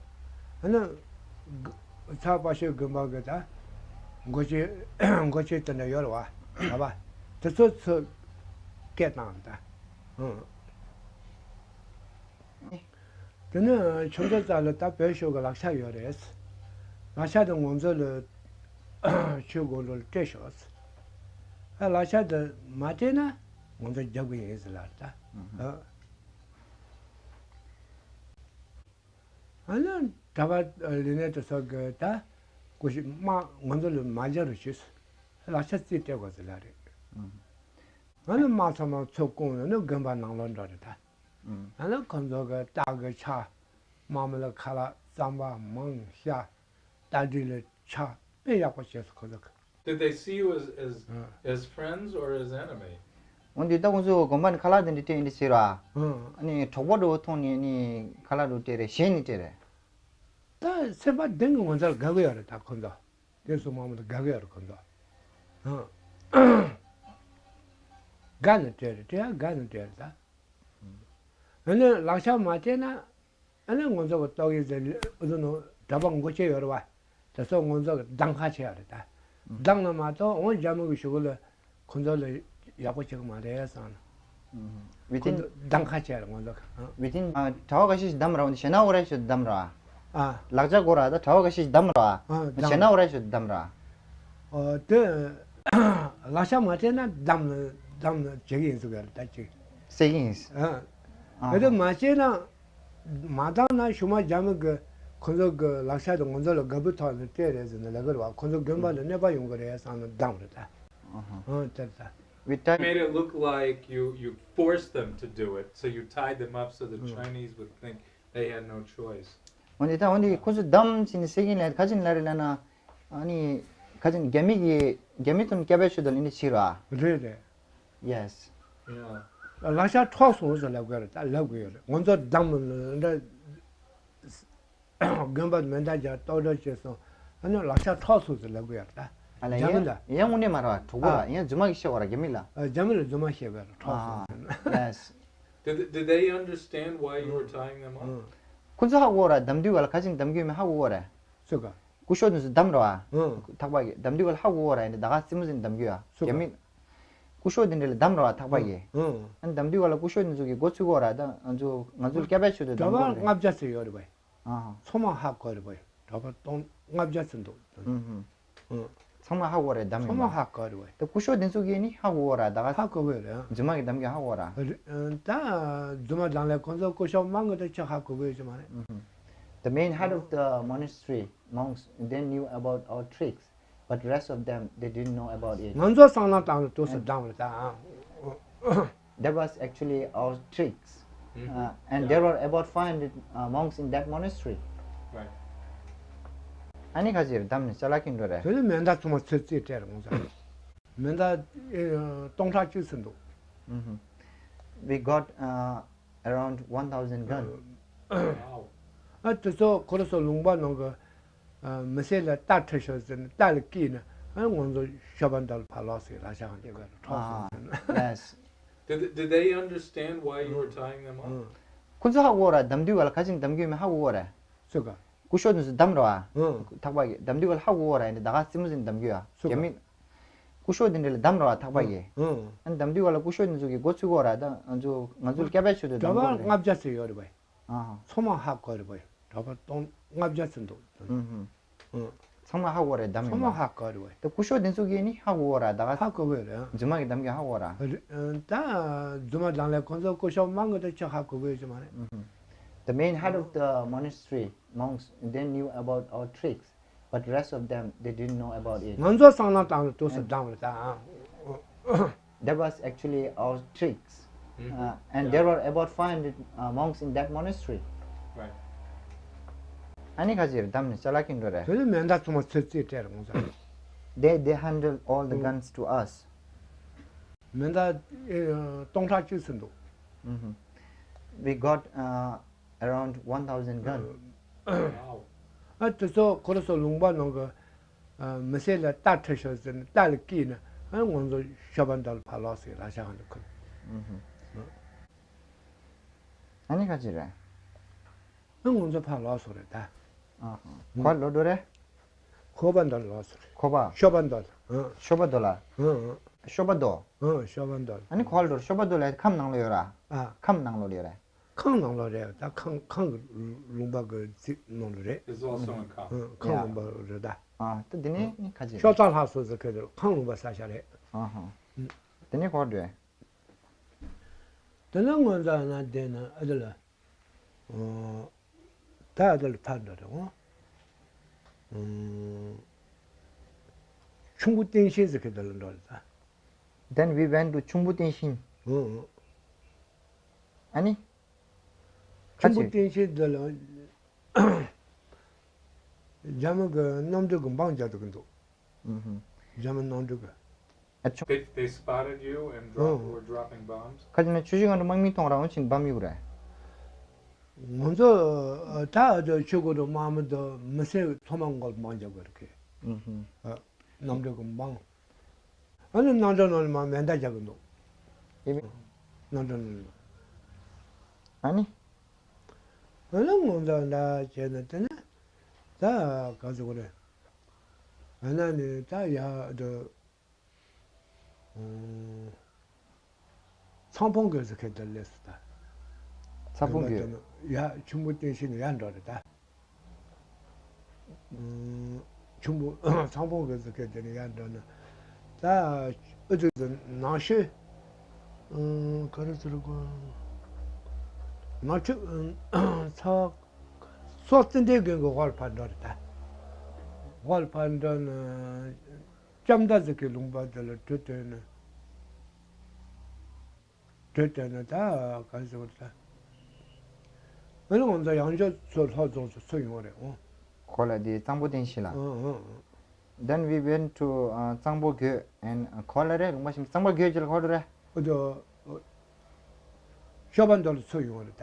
ཨ་ནི་ཚ་བ་ཤོད་དགོན་པ་གི་ད་འགོ་ཁྲིད་འགོ་ཁྲིད་དེ་འདྲ་ཡོད་རེད་བ། ད་བ་དེ་ཚོ་ཚུར་སྐད་བཏང་ད། ཨང་། དེ་ནས་ཆུ་མཛོད་རྩ་ལ་ད་བོད་ཤོག་གི་ལག་ཆ་ཡོད་རེད། ལག་ཆ་དེ་ང་ཚོ་ལ་ཆུ་དགོང་དྲོ་ལ་སྤྲད་ཤོག་ཨ་ལག་ཆ་དེ་མ་སྤྲད་ན་ང་ཚོ་རྒྱབ་གི་ཡིན་ཟེར་ལ་ད། ཨ། ཨ་ནི་གྲྭ་པ་ལས་སྣེ་དེ་ཚོ་གི་ད་སྐུ་ཞབས་དམག་ང་ཚོ་ལ་མ་སྦྱར་རོགས་བྱོས། ལག་ཆ་རྩིས་སྤྲད་དགོས་ཟེར་ལ་རེད། ཨ་ནི་དམག་ཚང་མ་ཚུར་བསྐོང་ནས་ནི་དགོན་པ་ནང་ལོགས་འགྲོ་རེད་ད། ཨ་ནི་ཁོ་ཚོ་གི་རྟ་གི་ཆ། དམག་མི་ལ་ཁ་ལག་རྩམ་པ་མང་ཤ། རྟ་དྲེལ་ལ་ཆ་དཔེ་ཡག་པོ་བྱས་སོང་ཁོ་ཚོ་གི། Did they see you as, as, ཨ། As friends or as enemy? འོན་ཏེ་ད་ཁོང་ཚོ་དགོན་པ་ནས་ཁ་ལག་དེ་འདྲ་སྤྲད་ཡིན་དེ་ཟེར་བ། ཨ་ནི་གྲོགས་པོ་འདྲ་བོ་མཐོང་ནས་ནི་ཁ་ལག་འདྲ་སྤྲད་རེད་ཞེད་ནས་སྤྲད་རེད། ད་སེམས་པ་གཏིང་གི་ང་ཚོ་ལ་དགའ་གི་ཡོད་རེད་ད་ཁོང་ཚོ། དེ་སོང་མ་མོ་དང་དགའ་གི་ཡོད་རེད་ཁོང་ཚོ། ཨ། དགའ་ནས་སྤྲད་རེད་སྤྲད་ཡ་དགའ་ནས་སྤྲད་རེད་ད། ཨ་ནི་ལག་ཆ་མ་སྤྲད་ན། ཨ་ནི་ང་ཚོ་གི་ཏོག་དབྱིབས་དེ་ཨུ་ཚོ་ནང་གྲྭ་པ་འགོ་ཁྲིད་ཡོད་རེད་བ། དེ་ཚོ་ང་ཚོ་གི་གདམ་ཁ་བྱེད་ཡ་རེད་ད། གདམ་ན་མ་གཏོགས་འོང་རྒྱ་མི་གི་གཞུག་གུ་ལ་ཁོ་ཚོ་ལ་ཡག་པོ་བྱེད་གི་མ་རེད་བསམ་ན། ཁོ་ཚོ་གདམ་ཁ་བྱེད་ཡ་རེད་ང་ཚོ་གི། Within གྲྭ་པ་ཁ་ཤས་ཤིག་གདམ་ར་འོང་དེ་ཞེ་ན་འོ་ར་ཞིག་གདམ་ར། ཨ། ལག་ཆ་དགོས་ར་ད་གྲྭ་པ་ཁ་ཤས་ཤིག་གདམ་ར། ཨ། གདམ་ཞེ་ན་འོ་ར་ཞིག་གདམ་ར། ཨོ་དེ་ལག་ཆ་མ་སྤྲད་ན་གདམ་ནི་གདམ་ནི་བྱེད་ཀྱི་ཡིན་ཟེར་གི་རེད་ད་ཅིག་སེ་གི་ཡིན། ཨ། ཨ་གལ་ཏེ་མ་བྱས་ན། མ་བཏང་ན་ཤུ་མ་རྒྱ་མི་གི་ཁོ་ཚོ་གི་ལག་ཆ་དེ་ང་ཚོ་ལ་དགའ་པོའི་ཐོག་ནས་སྤྲད་རེད་ཟེར་ནས་ལབ་གི་རེད་བ། ཁོ་ཚོ་དགོན་པ་ལ་གནོད་པ་ཡོང་གི་རེད་བསམ་ནས་བཏང་རེད་ད། ཨ་དེ་རེད་ད། We tied Made it look like you, you forced them to do it, so you tied them up so the Chinese would think they had no choice. འོན་ཏེ་ད་འོན་ཏེ་ཁོ་ཚོ་གདམ་ཕྱིན་ནས་སེ་གི་ལ་ཁ་ཅིག་ལ་རེད་ལ་ན། ཨ་ནི་ཁ་ཅིག་རྒྱ་མི་གི་རྒྱ་མི་དང་སྐད་པའི་ཆོས་དང་ལེན་ནས་ཕྱིར་བ། རེད་རེད། Yes. Yeah. ལག་ཆ་འཕྲོག་སོང་ཟེར་ལབ་དགོས་རེད་ད་ལབ་དགོས་ཡོད་རེད། ང་ཚོ་གདམ་འདྲ་དགོན་པ་མེ་མདའ་རྒྱག་ལྟོ་འགྲོ་བྱས་སོང་། ཨ་ནི་ལག་ཆ་འཕྲོག་སོང་ཟེར་ལབ་དགོས་ཡོད་རེད་ད། ཨ་ལ་རྒྱ་མི་ཡང་ལ། ཡང་དངོས་གནས་མ་རེད་བ། གྲོགས་པོ་ལ་ཡང་རྫུན་མ་གི་བཤད་བ་ར་རྒྱ་མི་ལ། ཨ་རྒྱ་མི་ལ་རྫུན་མ་བཤད་པ་རེད་འཕྲོག་སོང་ཟེར། Yes. Did, did they understand why you were tying them up? ཁོ་ཚོ་ཧ་གོ་ར་གདམ་དུས་ག་ལ་ཁ་ཅིག་གདམ་རྒྱུ་མེད་ཧ་གོ་ར། སུ་ག་སྐུ་ཞབས་དེ་ཚོ་གདམ་ར་བ། ཨང་། ཐག་པ་གི་གདམ་དུས་ག་ལ་ཧ་གོ་གོ་ར་ཡིན་ད་ག་རྩེད་མོ་ཟིན་གདམ་རྒྱུ་ཡ། སུ་རྒྱ་ག་མི། སྐུ་ཞབས་དེ་འདྲ་ལ་གདམ་ར་བ་ཐག་པ་གི། ཨང་། ཨ་ནི་གདམ་དུས་ག་ལ་སྐུ་ཞབས་དེ་ཚོ་གི་མགོ་ཚོས་གོ་ར་ད་ང་ཚོ་ང་ཚོ་སྐད་པའི་ཆོས་དེ་གྲྭ་གདམ་པ་གོ་ར། ལྔ་བརྒྱ་ཙམ་ཡོད་རེད་བ། ཨང་། ཚང་མ་ཧ་གོ་རེད་བ། གྲྭ་པ་སྟོང་ལྔ་བརྒྱ་ཙམ་འདུག་ཨང་། ཨང་། ཚང་མ་ཧ་གོ་རེད་གདམ་ཚང་མ་ཡོང་བ། ཧ་གོ་རེད་བ། ད་སྐུ་ཞབས་དེ་ཚོ་གི་ནི་ཧ་གོ་གོ་ར་ད་ག་ཧ་གོ་གོ་རེད། རྫུན་མ་གི་གདམ་གི་ཧ་གོ་ར། ད་རྫུན་མ་གདམ་ལས་ཁོང་ཚོ་སྐུ་ཞབས་མང་གི་ད་ཆ་ཧ་གོ་གོ་ཡོད་ཀྱི་མ་རེད། The main head of the monastery monks, they knew about our tricks, but rest of them, they didn't know about it. ང་ཚོ་སང་ལམ་བཏང་ནས་དུས་སུ་གདམ་རེད་ད། That was actually our tricks. Uh, and there were about five hundred uh, monks in that monastery. Right. ཨ་ནི་ཁ་ཅིག་གདམ་ནས་ཅ་ལག་གི་འགྲོ་རེད། དེ་ནི་མེ་མདའ་ཚང་མ་ཚོས་རྩིས་སྤྲད་རེད་ང་ཚོ། མེ་མདའ་ཨེ་སྟོང་ཕྲག་གཅིག་ཙམ་འདུག We got uh, around one thousand gun. Wow. ཨ་དེ་ཚོ་ཁོ་ར་ཚོ་ལུང་པ་ནང་གི་མི་སེར་ལ་རྟ་ཁྲིད་ཤོག་ཟེར་ནས་རྟ་ལ་བཀལ་ནས་ཨ་ང་ཚོ་ཤོ་པ་འདི་ལ་ཕར་ལོག་ཟེར་ལག་ཆ་གང་སྐྱེལ་དགོས་རེད་འཕྲོག་སོང་ཟེར་ནས། Yes. Did, did they understand why you were tying them up? ཁོ་ཚོ་ཧ་གོ་ར་གདམ་དུས་ག་ལ་ག་ཅིག་གདམ་རྒྱུ་མེད་ཧ་གོ་གོ་ར། སུ་ག་སྐུ་ཞབས་དེ་ཚོ་གདམ་ར་བ། ཐག་པ་གི་གདམ་དུས་ག་ལ་ཧ་གོ་གོ་ར་ཡིན་ད་ག་རྩེད་མོ་ཟིན་གདམ་རྒྱུ་ཡ། སུ་ག་རྒྱ་མི། སྐུ་ཞབས་དེ་འདྲ་ལ་གདམ་ར་བ་ཐག་པ་གི་ཨ་ནི་གདམ་དུས་ག་ལ་སྐུ་ཞབས་དེ་ཚོ་གི་མགོ་ཚོས་གོ་ར་ད་ང་ཚོ་ང་ཚོ་སྐད་པའི་ཆོས་དེ་གྲྭ་གདམ་པ་གོ་ར། ལྔ་བརྒྱ་ཙམ་ཡོད་རེད་བ། ཨ་ཧ། ཚང་མ་ཧ་གོ་རེད་བ། གྲྭ་པ་སྟོང་ལྔ་བརྒྱ་ཙམ་འདུག་ཨུ་ཧུ། ཨུ། ཚང་མ་ཧ་གོ་རེད་གདམ་ཚང་མ་ཡོང་བ། ཧ་གོ་རེད་བ། ད་སྐུ་ཞབས་དེ་ཚོ་གིས་ནི་ཧ་གོ་གོ་ར་ད་ག་ཧ་གོ་གོ་རེད། རྫུན་མ་གི་གདམ་གི་ཧ་གོ་ར། རེད། ད་རྫུན་མ་གདམ་ལས་ཁོང་ཚོ་སྐུ་ཞབས་མང་གི་ད་ཅི་ཧ་གོ་གོ་ཡོད་ཀྱི་མ་རེད། ཨུ་ཧུ། The main head of the monastery monks, they knew about our tricks, but rest of them, they didn't know about it. ང་ཚོ་སྲང་ལམ་བཏང་ནས་དུས་སུ་གདམ་རེད་ད། That was actually our tricks. Uh, and there were about five hundred uh, monks in that monastery. Right. ཨ་ནི་ཁ་ཅིག་གདམ་ནས་ཅ་ལག་གི་འགྲོ་རེད། དེ་ནི་མེ་མདའ་ཚང་མ་ཚོས་རྩིས་སྤྲད་རེད་ང་ཚོ། They, they handed all the guns to us. མེ་མདའ་ཨེ་སྟོང་ཕྲག་གཅིག་ཙམ་འདུག We got uh, around one thousand gun. ཨ་དེ་ཚོ་ཁོ་ར་ཚོ་ལུང་པ་ནང་གི་མི་སེར་ལ་རྟ་ཁྲིད་ཤོག་ཟེར་ནས་རྟ་ལ་བཀལ་ནས་ཨ་ང་ཚོ་ཤོ་པ་འདི་ལ་ཕར་ལོག་ཟེར་ལག་ཆ་གང་དུ་ཁུར། ཨ་ནི་ཁ་ཅིག་རེད། ཨ་ང་ཚོ་ཕར་ལོག་སོང་རེད་ད། ཨ་ཧ། ག་པར་ལོག་འགྲོ་རེད། ཁོ་པ་མདོ་ལ་ལོག་སོང་རེད། ཁོ་པ། ཤོ་པ་མདོ་ལ། ཨ། ཤོ་པ་མདོ་ལ། ཨ་ཨ། ཤོ་པ་མདོ། ཨ་ཤོ་པ་མདོ་ལ། ཨ་ནི་ག་པར་ལོག་འགྲོ། ཤོ་པ་མདོ་ལ་ཁམས་ནང་ལོགས་ཡོད་ར། ཨ། ཁམས་ནང་ལོགས་ཡོད་རེད། ཁམས་ནང་ལོགས་རེད། ད་ཁམས་ཁམས་ཀྱི་ལུང་པ་གི་རྩིབ་ནང་ལོགས་རེད། It's also in Kham. ཨ་ཁམས་Yeah. ལུང་པ་རེད་ད། ཨ་ད་དེ་ནས་ནི་ཁ་ཅིག་ཤོ་ཚ་ལྷ་སོ་ཟེར་མཁན་དེ་ཁམས་ལུང་པ་ས་ཆ་རེད། ཨ་ཧ། དེ་ནས་ག་པར་འགྲོ། དེ་ནས་ང་ཚོ་ན་བསྡད་ན་ཨ་དེ་ལ། ད་ཨ་དེ་ལ་ཕར་འགྲོ་རེད་འོ། ཆུང་བུ་བསྟན་ཤིང་ཟེར་མཁན་དེ་ལ་འགྲོ་རེད་ད། Then we went to ཆུང་བུ་བསྟན་ཤིང་། ཨ་ནི། ཆུང་བུ་བསྟན་ཤིང་དེ་ལ། རྒྱ་མི་གི་གནམ་གྲུ་གི་འབངས་རྒྱག་ཐུབ་ཀྱི་འདུག་རྒྱ་མི་གནམ་གྲུ་གི། They, they spotted you and drop, were dropping bombs? ཁ་ཅིག་ན་ཆུ་ཤུར་སྒང་དུ་དམག་མི་མཐོང་རང་ཕྱིན་འབམ་ཡུག་རེད། ང་ཚོ་ད་ཆུ་ཁོལ་དུ་དམག་མི་དང་མི་སེར་ཚང་མ་མགོ་འབངས་རྒྱག་དགོས་རེད་ཁེ། གནམ་གྲུ་གི་འབངས། ཨ་ནི་གནམ་གྲུ་ནང་ལ་མ་མེ་མདའ་རྒྱག་གི་འདུག་ཨེ་མི། གནམ་གྲུ་ནང་ལ། ཨ་ནི། ཨ་ནི་ང་ཚོ་འདྲ་བྱས་ནས་དེ་ནས་ད་ག་ཚོད་གོ་རེད། ཨ་ན་ནི་ད་ཡ་འདི། ཚང་ཕོང་གི་ཟེར་མཁན་དེ་སླེབས་སོང་ད། ཚང་ཕོང་གི། ཡ་ཆུང་བུ་བསྟན་ཤིང་ནས་ཡར་འགྲོ་རེད་ད། ཆུང་བུ་ཚང་ཕོང་གི་ཟེར་མཁན་དེ་ནས་ཡར་འགྲོ་ན། ད་ཨུ་ཚུགས་ནང་ཤོས། ག་རེ་ཟེར་དགོས། ནང་ཆུ་ཚ། སོག་ཙི་འདྲའི་རྒན་གྱི་དབར་ཕར་འགྲོ་རེད་ད། དབར་ཕར་འགྲོ་ན། ལྕམ་མདའ་ཟེར་གི་ལུང་པ་དེ་ལ་གྲུ་བཏོན་ནས། གྲུ་བཏོན་ནས་ད་ག་རེ་ཟེར་བ་ད། ཨ་ནི་ང་ཚོ་ཡང་ཆོས་ཚོ་ལྷོ་རྫོང་ཚོ་ཚུར་ཡོང་བ་རེད་འོ། གོ་ལ་དེ་གཙང་པོ་བསྟན་ཤིང་ལ། ཨང་ཨང་ཨང་། Then we went to གཙང་པོ་རྒོད། And ག་པར་རེད། ལུང་པ་ཞིག་གཙང་པོ་རྒོད་ཅིག་ལ་ག་པར་རེད། ཨ་དོ། ཤོ་པ་མདོ་ལ་ཚུར་ཡོང་བ་རེད་ད།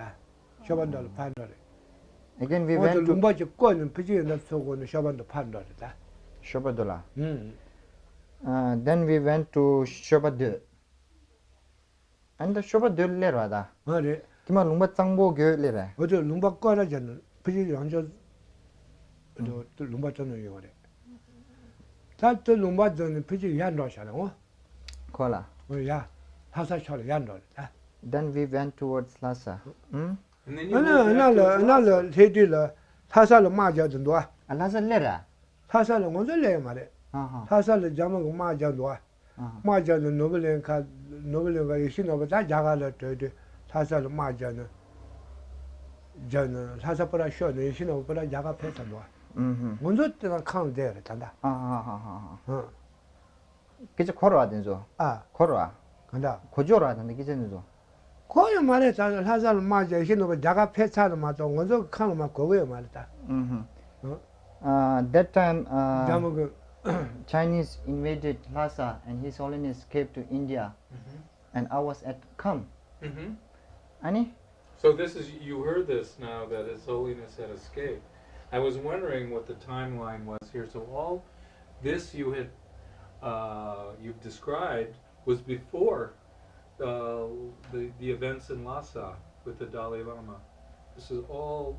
ཤོ་པ་མདོ་ལ་ཕར་འགྲོ་རེད། Again we went to ལུང་པ་ཅིག་བསྐོར་ནས་ཕལ་ཆེར་ཡིན་ན་ཚུར་འགྲོ་ནས་ཤོ་པ་མདོ་ཕར་འགྲོ་རེད་ད། ཤོ་པ་མདོ་ལ། ཨང་། Then we went to ཤོ་པ་མདོ། ཨ་ནི་ད་ཤོ་པ་མདོ་སླེབས་ར་ད། ཨ་རེད། དེ་མ་ལུང་པ་གཙང་པོ་རྒོད་སླེབས་ར། འོ་དེ་ལུང་པ་བསྐོར་ར་བྱས་ནས་ཕལ་ཆེར་ཡང་ཆོས་ལུང་པ་ཚོ་ནས་ཡོང་བ་རེད། ད་དེ་ལུང་པ་ཚོ་ནས་ཕལ་ཆེར་ཡར་འགྲོ་བཞག་རེད་འོ། གོ་ལ། འོ་ཡ། ལྷ་ས་ཕྱོགས་ལ་ཡར་འགྲོ་རེད་ད། Then we went towards Lhasa. ཨུམ། And then you moved back towards Lhasa. ཨ་ན་ཨ་ན་ལ་ཨ་ན་ལ་ལྷས་དུས་ལ་ལྷ་ས་ལ་དམག་རྒྱག་ཏུ་འདུག་ཨ། ཨ་ལྷ་ས་སླེབས་ར། ལྷ་ས་ལ་ང་ཚོ་སླེབས་ཡོད་མ་རེད། ཨ་ཧ། ལྷ་ས་ལ་རྒྱ་དམག་གིས་དམག་རྒྱག་འདུག་ཨ། ཨ་ཧ། དམག་རྒྱག་ནས་ནོར་བུ་གླིང་ཁ། ནོར་བུ་གླིང་ཁ་ཡེ་ཤེས་ནོར་བུ་ད་རྒྱ་གར་ལ་བྲོས་དུས་ལྷ་ས་ལ་དམག་རྒྱག་ནས། རྒྱག་ནས་ལྷ་ས་པུ་ར་ཤོར་ནས་ཡེ་ཤེས་ནོར་བུ་པུ་ར་རྒྱ་གར་ཕེབས་ཚར་འདུག་ཨ། ཨུམ་ཧུམ། ང་ཚོ་དེ་ན་ཁང་བསྡད་རེད་ད་ལྟ། ཨ་ཧ་ཧ་ཧ་ཧ། ཨ། སྐད་ཆ་གོ་ར་བ་དེ་ཚོ། ཨ། གོ་ར་བ། ག་འདྲ། གོ་ཆོག་ར་ད་འདི་སྐད་ཆ་འདི་ཚོ། གོ་ཡོད་མ་རེད་ད། ལྷ་ས་ལ་དམག་རྒྱག་ཤི་ནོར་བུ་རྒྱ་གར་ཕེབས་ཚར་ལ་མ་གཏོགས་ང་ཚོ་གི་ཁང་ལ་མ་གོ་གི་ཡོད་མ་རེད་ད། ཨུམ་ཧུམ། ཨ། Uh, that time, uh, རྒྱ་མི་གི། Chinese invaded Lhasa and His Holiness escaped to India, and I was at Kham. ཨ་ནི། So this is, you heard this now that His Holiness had escaped. I was wondering what the timeline was here. So all this you had, uh, you've described was before, uh, the, the events in Lhasa with the Dalai Lama. This is all,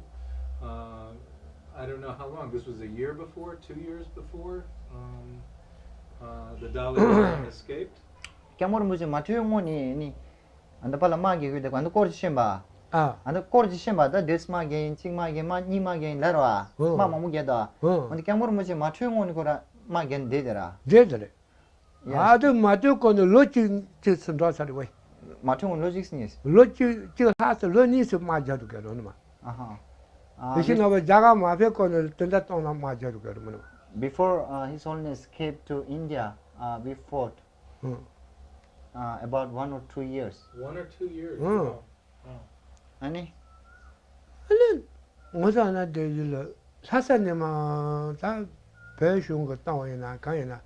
uh, I don't know how long. This was a year before, two years before, um, uh, the Dalai Lama escaped. སྐྱབས་མགོན་རིན་པོ་ཆེ་མ་ཐོན་སྔོན་ནས་ནི། ཨ་ནི་པཱ་ལགས་དམག་རྒྱག་གི་ཡོད་དེ་ཨ་ནི་སྐོར་ཅིག་ཤེས་པ། ཨ། ཨ་ནི་སྐོར་ཅིག་ཤེས་པ་ད་དེས་དམག་རྒྱག་ཡིན་གཅིག་དམག་རྒྱག་ཡིན་དམག་གཉིས་དམག་རྒྱག་ཡིན་ལབ་ར་བ། ཨོ། དམག་མང་པོ་རྒྱག་ད། ཨོ། འོན་ཏེ་སྐྱབས་མགོན་རིན་པོ་ཆེ་མ་ཐོན་སྔོན་ནས་ཁོ་ར་དམག་རྒྱག་བསྡད་དེ་ར། བསྡད་དེ་རེད། ཡ། ཨ་དེ་མ་ཐོན་གོང་ནས་ལོ་གཅིག་གཅིག་ཙམ་འགྲོ་ཚར་རེད་བས། མ་ཐོན་གོང་ལོ་གཅིག་གཉིས། ལོ་གཅིག་གཅིག་ལྷག་ཙམ་ལོ་གཉིས་ཙམ་དམག་རྒྱག་འདུག་གས་རོ་ནི་མ། ཨ་ཧ། ཨ། ཡེ་ཤེས་ནོར་བུ་རྒྱ་གར་མ་ཕེབས་གོང་ནས་དོན་དག་གཏོང་ན་དམག་རྒྱག་འདུག་གས་རོ་མི་ནི་མ། Before, uh, His Holiness came to India, uh, we fought, uh, about one or two years. One or two years. ཨང་། Wow. ཨ་ནི། ཨ་ནི། ངོ་ཚ་ན་དེ་ཡིན་ལ་ལྷ་ས་ནས་མ་ད་བོད་གཞུང་གི་གཏོང་བ་ཡིན་ན་གང་ཡིན་ན།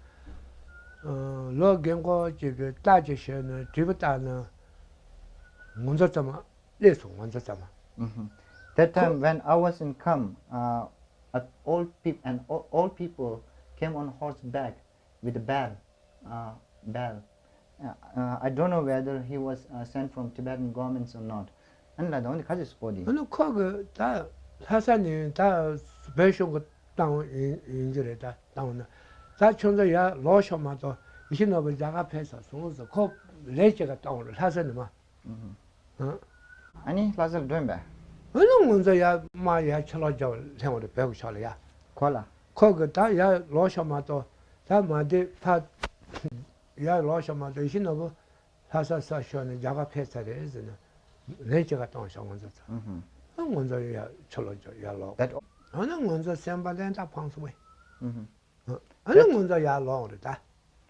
ལོ་རྒན་གོག་ཅིག་གི་རྟ་ཅིག་བྱས་ནས་དྲིལ་བུ་བཏགས་ནས་ངོ་ཚ་ཙམ་མ་སླེབས་སོང་། ངོ་ཚ་ཙམ་མ། Mm-hmm. That time when I was in Kham, uh, a old peop- an o- old people came on horseback with a bell. Uh, bell. Uh, uh, I don't know whether he was, uh, sent from Tibetan governments or not. ཨ་ནི་ལ་དོན་དེ་ག་ཅིག་སྤོ་དེ། ཨ་ནི་ཁོ་གི་ད་ ལྷ་ས་ནས་ད་བོད་གཞུང་གི་བཏང་ཡིན་ཡིན་གྱི་རེད། ད་བཏང་ན་ད་ཁྱོད་ཚོ་ཡར་ལོག་ཤོག་མ་གཏོགས་ཡིད་ཤེས་ནོར་བུ་རྒྱ་གར་ཕེབས་ས་སོང་ཟེར། ཁོ་ལན་གཅིག་ག་བཏང་རེད་ལྷ་ས་ནས་མར། ཨ་ནི་ལྷ་སར་འགྲོ་ཡིན་པས། ཨ་ནི་ང་ཚོ་ཡར་མར་ཡར་ཕྱི་ལོགས་རྒྱབ་ལྷན་འོང་རེད་བོད་ཀྱི་ཕྱོགས་ལ་ཡ། གོ་ལ། ཁོ་གི་ད་ཡར་ལོག་ཤོག་མ་གཏོགས་ད་མ་བསྡད་ཕ། ཡར་ལོག་ཤོག་མ་གཏོགས་ཡིད་ཤེས་ནོར་བུ་ལྷ་ས་ས་ཤོར་ནས་རྒྱ་གར་ཕེབས་ཚར་རེད་ཟེར་ནས་ལན་གཅིག་ག་བཏང་ཤག་ང་ཚོ་ཚོ། ཨ་ང་ཚོ་ཡར་ཕྱི་ལོགས་རྒྱབ་ཡར་ལོག་ཨ་ནི་ང་ཚོ་སེམས་པ་ལན་ད་ཕངས་སོང་བས། ཨ་ནི་ང་ཚོ་ཡར་ལོག་རེད་ད།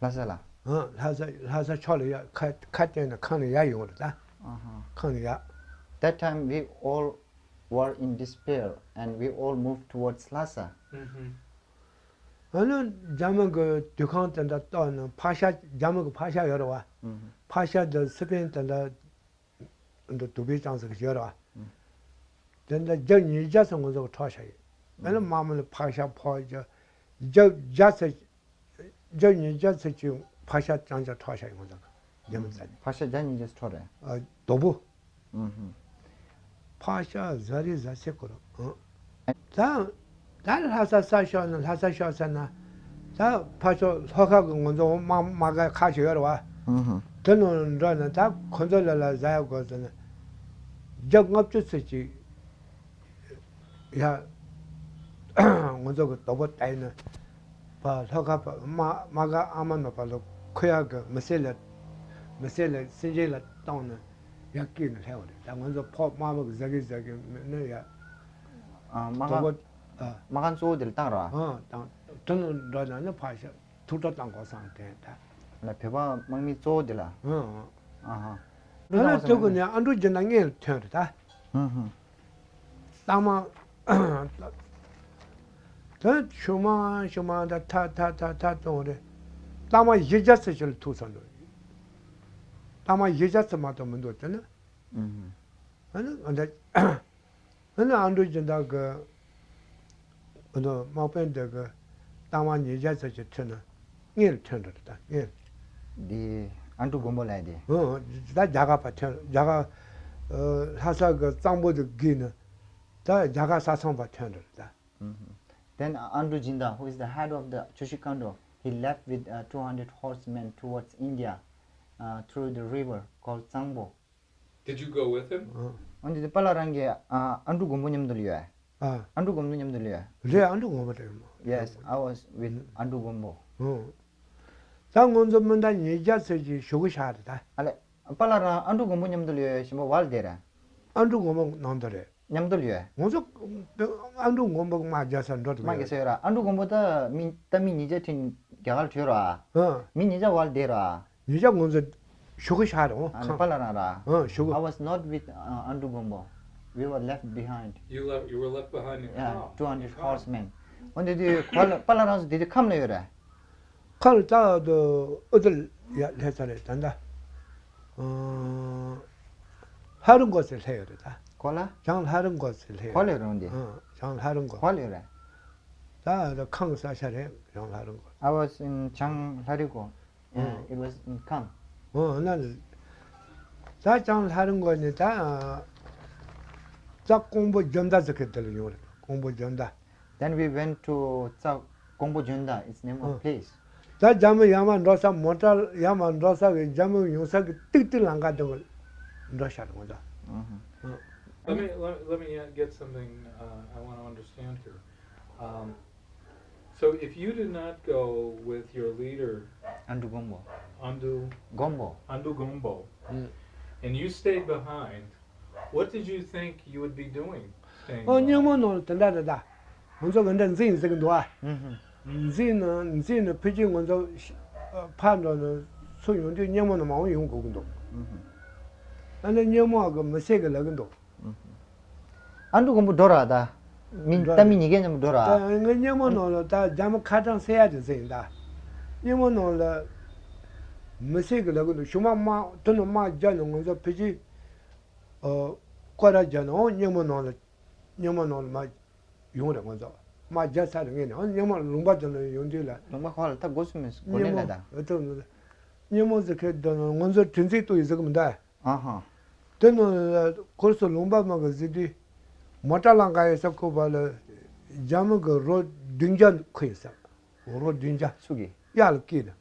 ལྷ་ས་ལ། ཨ་ལྷ་ས་ལྷ་ས་ཕྱོགས་ལ་ཡར་ཁ་ཁ་གཏད་ནས་ཁང་ནས་ཡར་ཡོང་རེད་ད། ཨ་ཧ། ཁང་ནས་ཡར། That time we all were in despair and we all moved towards Lhasa. ཨ་ནི་རྒྱ་མི་གི་དུས་ཁང་དེ་འདྲ་གཏོར་ནས་ཕག་ཤ་རྒྱ་མི་གི་ཕག་ཤ་ཡོད་རེད་བ། ཕག་ཤ་དང་སི་པན་དེ་འདྲ་འདི་དུ་བའི་ཅང་ཟིག་ཡོད་ར། དེ་འདྲ་རྒྱབ་ཉིས་བརྒྱ་ཚོ་ང་ཚོ་གི་འཕྲོག་བཞག་ཡིན། ཨ་ནི་དམག་མི་ལ་ཕག་ཤ་ཕོག་རྒྱབ་རྒྱབ་བརྒྱ་ཚོ་རྒྱབ་ཉིས་བརྒྱ་ཚོ་གཅིག་ཕག་ཤ་རྐྱང་རྐྱང་འཕྲོག་བཞག་ཡིན་ང་ཚོ་གི་རྒྱབ་མི་ཚ་ནི། ཕག་ཤ་རྒྱ་ཉིས་བརྒྱ་ཚོ་འཕྲོག་རེད། ཨ་དོ་པོ། ཕག་ཤ་ཟ་རི་ཟ་སེ་ཁོ་རང་། ད་ད་ལྷ་ས་ས་ཤོར་ན་ལྷ་ས་ཤོར་ས་ན་ད་ཕ་ཕྱོགས་ལྷོ་ཁ་གི་ང་ཚོ་དམག་དམག་སྒར་ཁག་ཞིག་ཡོད་རེད་བ། དེ་ནང་འགྲོ་ན་ད་ཁོ་ཚོ་ལ་ལ་ཟ་ཡ་དགོས་ཟེར་ན་རྒྱབ་ལྔ་བཅུ་ཚོད་ཅིག་ཡ་ང་ཚོ་གི་དོ་པོ་བལྟས་ན་ཕ་ལྷོ་ཁ་ཕ་དམག་དམག་སྒར་ཨ་མ་ནོ་ཕ་ལོ་ཁོ་ཡ་གི་མི་སེར་ལ་མི་སེར་ལ་སེམས་ཅན་ལ་བཏང་ན། ཡར་སྐྱེས་ནས་སླེབས་པ་རེད། ད་ང་ཚོ་ཕོ་དམར་པོ་གི་ཟ་གི་ཟ་གི་མི་ནི་ཡ། ཨ་དམག་དང་པོ་ཨ། དམག་ཁང་གཙོ་བོ་དེ་ལ་བཏང་ར། ཨ་དང་དེ་ནང་འགྲོ་ན་ནི་ཕར་ཤ་ཐུགས་སྤྲོ་བཏང་དགོས་བསམ་དྲན་ད། ལ་བོད་པ་དམག་མི་གཙོ་བོ་དེ་ལ། ཨ་ཨ། ཨ་ཧ། ཨ་ལ་དེ་གུ་ནས་ཨ་འབྲུག་རྒྱུན་ལ་སྔོན་ལ་ཐོན་རེད་ད། ཨ་ཧ། གཏའ་མ། ད་ཆུང་མ་ཆུང་མ་ད་ཐ་ཐ་ཐ་ཐ་གཏོང་རེད། གཏའ་མ་བཞི་བརྒྱ་ཙམ་ཞིག་ལ་ཐུག་ཚར་འདུག་གཏའ་མ་བཞི་བརྒྱ་ཙམ་མ་གཏོགས་མི་འདུག་དེ་ནི། ཨ་ནི་ཨ་འདྲ་ཨ་ནི་ཨ་འབྲུག་སྦྱིན་བདག་གི་ཨ་ནི་དམག་དཔོན་འདི་གི་གཏའ་མ་ཉིས་བརྒྱ་ཙམ་ཞིག་ཐོན་ན་སྔོན་ལ་ཐོན་འགྲོ་རེད་ད་སྔོན། འདི་ཨ་འབྲུག་མགོན་པོ་ལགས་དེ། ཨ་ད་རྒྱ་གར་པ་ཐོན་རྒྱ་གར་ལྷ་ས་གི་གཙང་པོ་དེ་བརྒལ་ནས་ད་རྒྱ་གར་ས་མཚམས་པ་ཐོན་འགྲོ་རེད་ད། Then Andrew Jinda, who is the head of the Choshi Khandro, he left with uh, two hundred horsemen towards India uh, through the river called Tsangpo. Did you go with him? ཨ་འདི་དེ་པཱ་ལགས་རང་གི་ཨ་ཨ་འབྲུག་མགོན་པོ་མཉམ་དུ་ལ་ཡོད། ཨ་ཨ་འབྲུག་མགོན་པོ་མཉམ་དུ་ལ་ཡོད། རེད་ཨ་འབྲུག་མགོན་པོ་རེད་མོ། Yes, I was with ཨ་འབྲུག་མགོན་པོ། ཨ་ད་ང་ཚོ་མི་འདྲ་ཉིས་བརྒྱ་ཙམ་ཅིག་བཞུགས་གི་བཞག་རེད་ད། ཨ་ལེ། པཱ་ལགས་རང་ཨ་འབྲུག་མགོན་པོ་མཉམ་དུ་ལ་ཡོད་ཞིམ་པོ་བལ་དེ་རེད། ཨ་འབྲུག་མགོན་པོ་ནང་དུ་རེད། མཉམ་དུ་ལ་ཡོད། ང་ཚོ་ཨ་འབྲུག་མགོན་པོ་དམག་རྒྱག་ས་འགྲོ་དུ་མ་རྒྱག་ས་ཡོད་ར། ཨ་འབྲུག་མགོན་པོ་ད་མི་ད་མི་ཉིས་བརྒྱ་ཁྲི་རྒྱ་གར་བྲོས་ར། ཨ་མི་ཉིས་བརྒྱ་བལ་དེ་ར། ཉིས་བརྒྱ་ང་ཚོ་བཞུགས་གི་བཞག་རེད་འོང་ཨ་ནི་ཁང་། པཱ་ལགས་རང་ར། ཨ་བཞུགས་གི I was not with uh, Andrew Gombo. We were left behind. You left. You were left behind in Yeah, Kham. two hundred In Kham. horsemen. འོན་ཏེ་དེ་ག་ལ་པཱ་ལགས་རང་ཚོ་དེ་དུས་ཁམས་ལ་ཡོད་རེད། ཁམས་ལ་ད་དུ་ཨུ་ཏུ་ལ་ཡ་སླེབས་ཚར་རེད་ད་ད། ཨ་ལྷ་རི་མགོ་ཚེ་སླེབས་ཡོད་རེད་ད། གོ་ལ། བྱང་ལྷ་རི་མགོ་ཚེ་སླེབས་གོ་ཡོད་ལེ་རེད། རང་དེ། ཨ་བྱང་ལྷ་རི་མགོ། གོ་ལེ་རེད། ད་ད་ཁམས་ས་ཆ་རེད་བྱང་ལྷ་རི་མགོ། I was in Chang Lhari Go. Yeah, ཨ་it was in Kham. ཨོ་ན་ད་བྱང་ལྷ་རི་མགོ་ནས་ད་ད་ཀོང་པོ་འཇོ་མདའ་ཟེར་མཁན་དེ་ལ་ཡོང་རེད། ཀོང་པོ་འཇོ་མདའ། Then we went to Tsa Kongpo Jyonda, it's name of ཨ་place. ད་རྒྱ་མི་ཡར་མར་འགྲོ་ས་མོ་ཊ་ཡར་མར་འགྲོ་ས་གི་རྒྱ་མི་ཡོང་ས་གི་ཏིག་ཏིག་ལམ་ཁ་དེ་གི་འགྲོ་ཤག་རེད་ང་ཚོ། Uh-huh. ཨ། Let me let, let me uh, get something uh, I want to understand here. Um, so if you did not go with your leader, Andu Gombo. Andu Gombo. Andu Gombo, Mm. and you stayed behind, what did you think you would be doing staying ཨོ་སྙེ་མོ་behind? ནང་ལ་དེ་འདྲ་རེད་ད། ང་ཚོ་ག་འདྲ་འཛིན་ཟེར་གི་འདུག་ཨ། ཨུ་ཧུ། འཛིན་ནི་འཛིན་ནི་ཕལ་ཆེར་ང་ཚོ་ཕར་འགྲོ་ནི་ཚུར་ཡོང་དུས་སྙེ་མོ་ནང་མར་འོང་ཡོང་དགོས་ཀྱི་འདུག་ཨུ་ཧུ། ཨ་ནི་སྙེ་མོ་གི་མི་སེར་གི་ལབ་གི་འདུག་ཨུ་ཧུ། ཨ་འབྲུག་མགོན་པོ་འགྲོ་ར་ད། མི་འགྲོ་ད་མི་ཉི་གེ་མཉམ་པོ་འགྲོ་ར། ད་ངའི་སྙེ་མོ་ནང་ལ་ད་རྒྱ་མི་ཁ་གྲངས་སེ་ཡ་དེ་ཟེར་ཡིན་ད། སྙེ་མོ་ནང་ལ་མི་སེར་གི་ལབ་གི་འདུག་གཞུག་མ་དམག་དེ་ནི་དམག་རྒྱབ་ནས་ང་ཚོ་ཕལ་ཆེར་ཨ་སྐོར་ར་རྒྱབ་ནས་འོང་སྙེ་མོ་ནང་ལ་སྙེ་མོ་ནང་ལ་མར་ཡོང་རེད་ང་ཚོ། དམག་རྒྱབ་ཚར་རེད་ངས་ནས་འོང་སྙེ་མོ་ལུང་པ་དེ་ལ་ཡོང་དུས་ལ། ལུང་པ་ཁོ་ལ་ད་སྒོ་སུ་མེད་སྒོ་ནས་ལ་ད། སྙེ་མོ་ཟེར་མཁན་དེ་ནི་ང་ཚོ་དྲིན་ཚིག་ཏུ་ཡོད་ཟེར་གི་མི་འདུག་ཨ་ཧ། དེ་ནི་ཁོར་སོ་ལུང་པ་མ་གི་ཟེར་དུས། མོ་ཊ་ལང་ག་ཡོད་ས་ཁུག་པ་ལ་རྒྱ་མི་གི་རོ་བདུན་བརྒྱ་ཁུ་ཡོད་ས། རོ་བདུན་བརྒྱ་སུ་གི་གཡག་ལ་ཀི་ལ།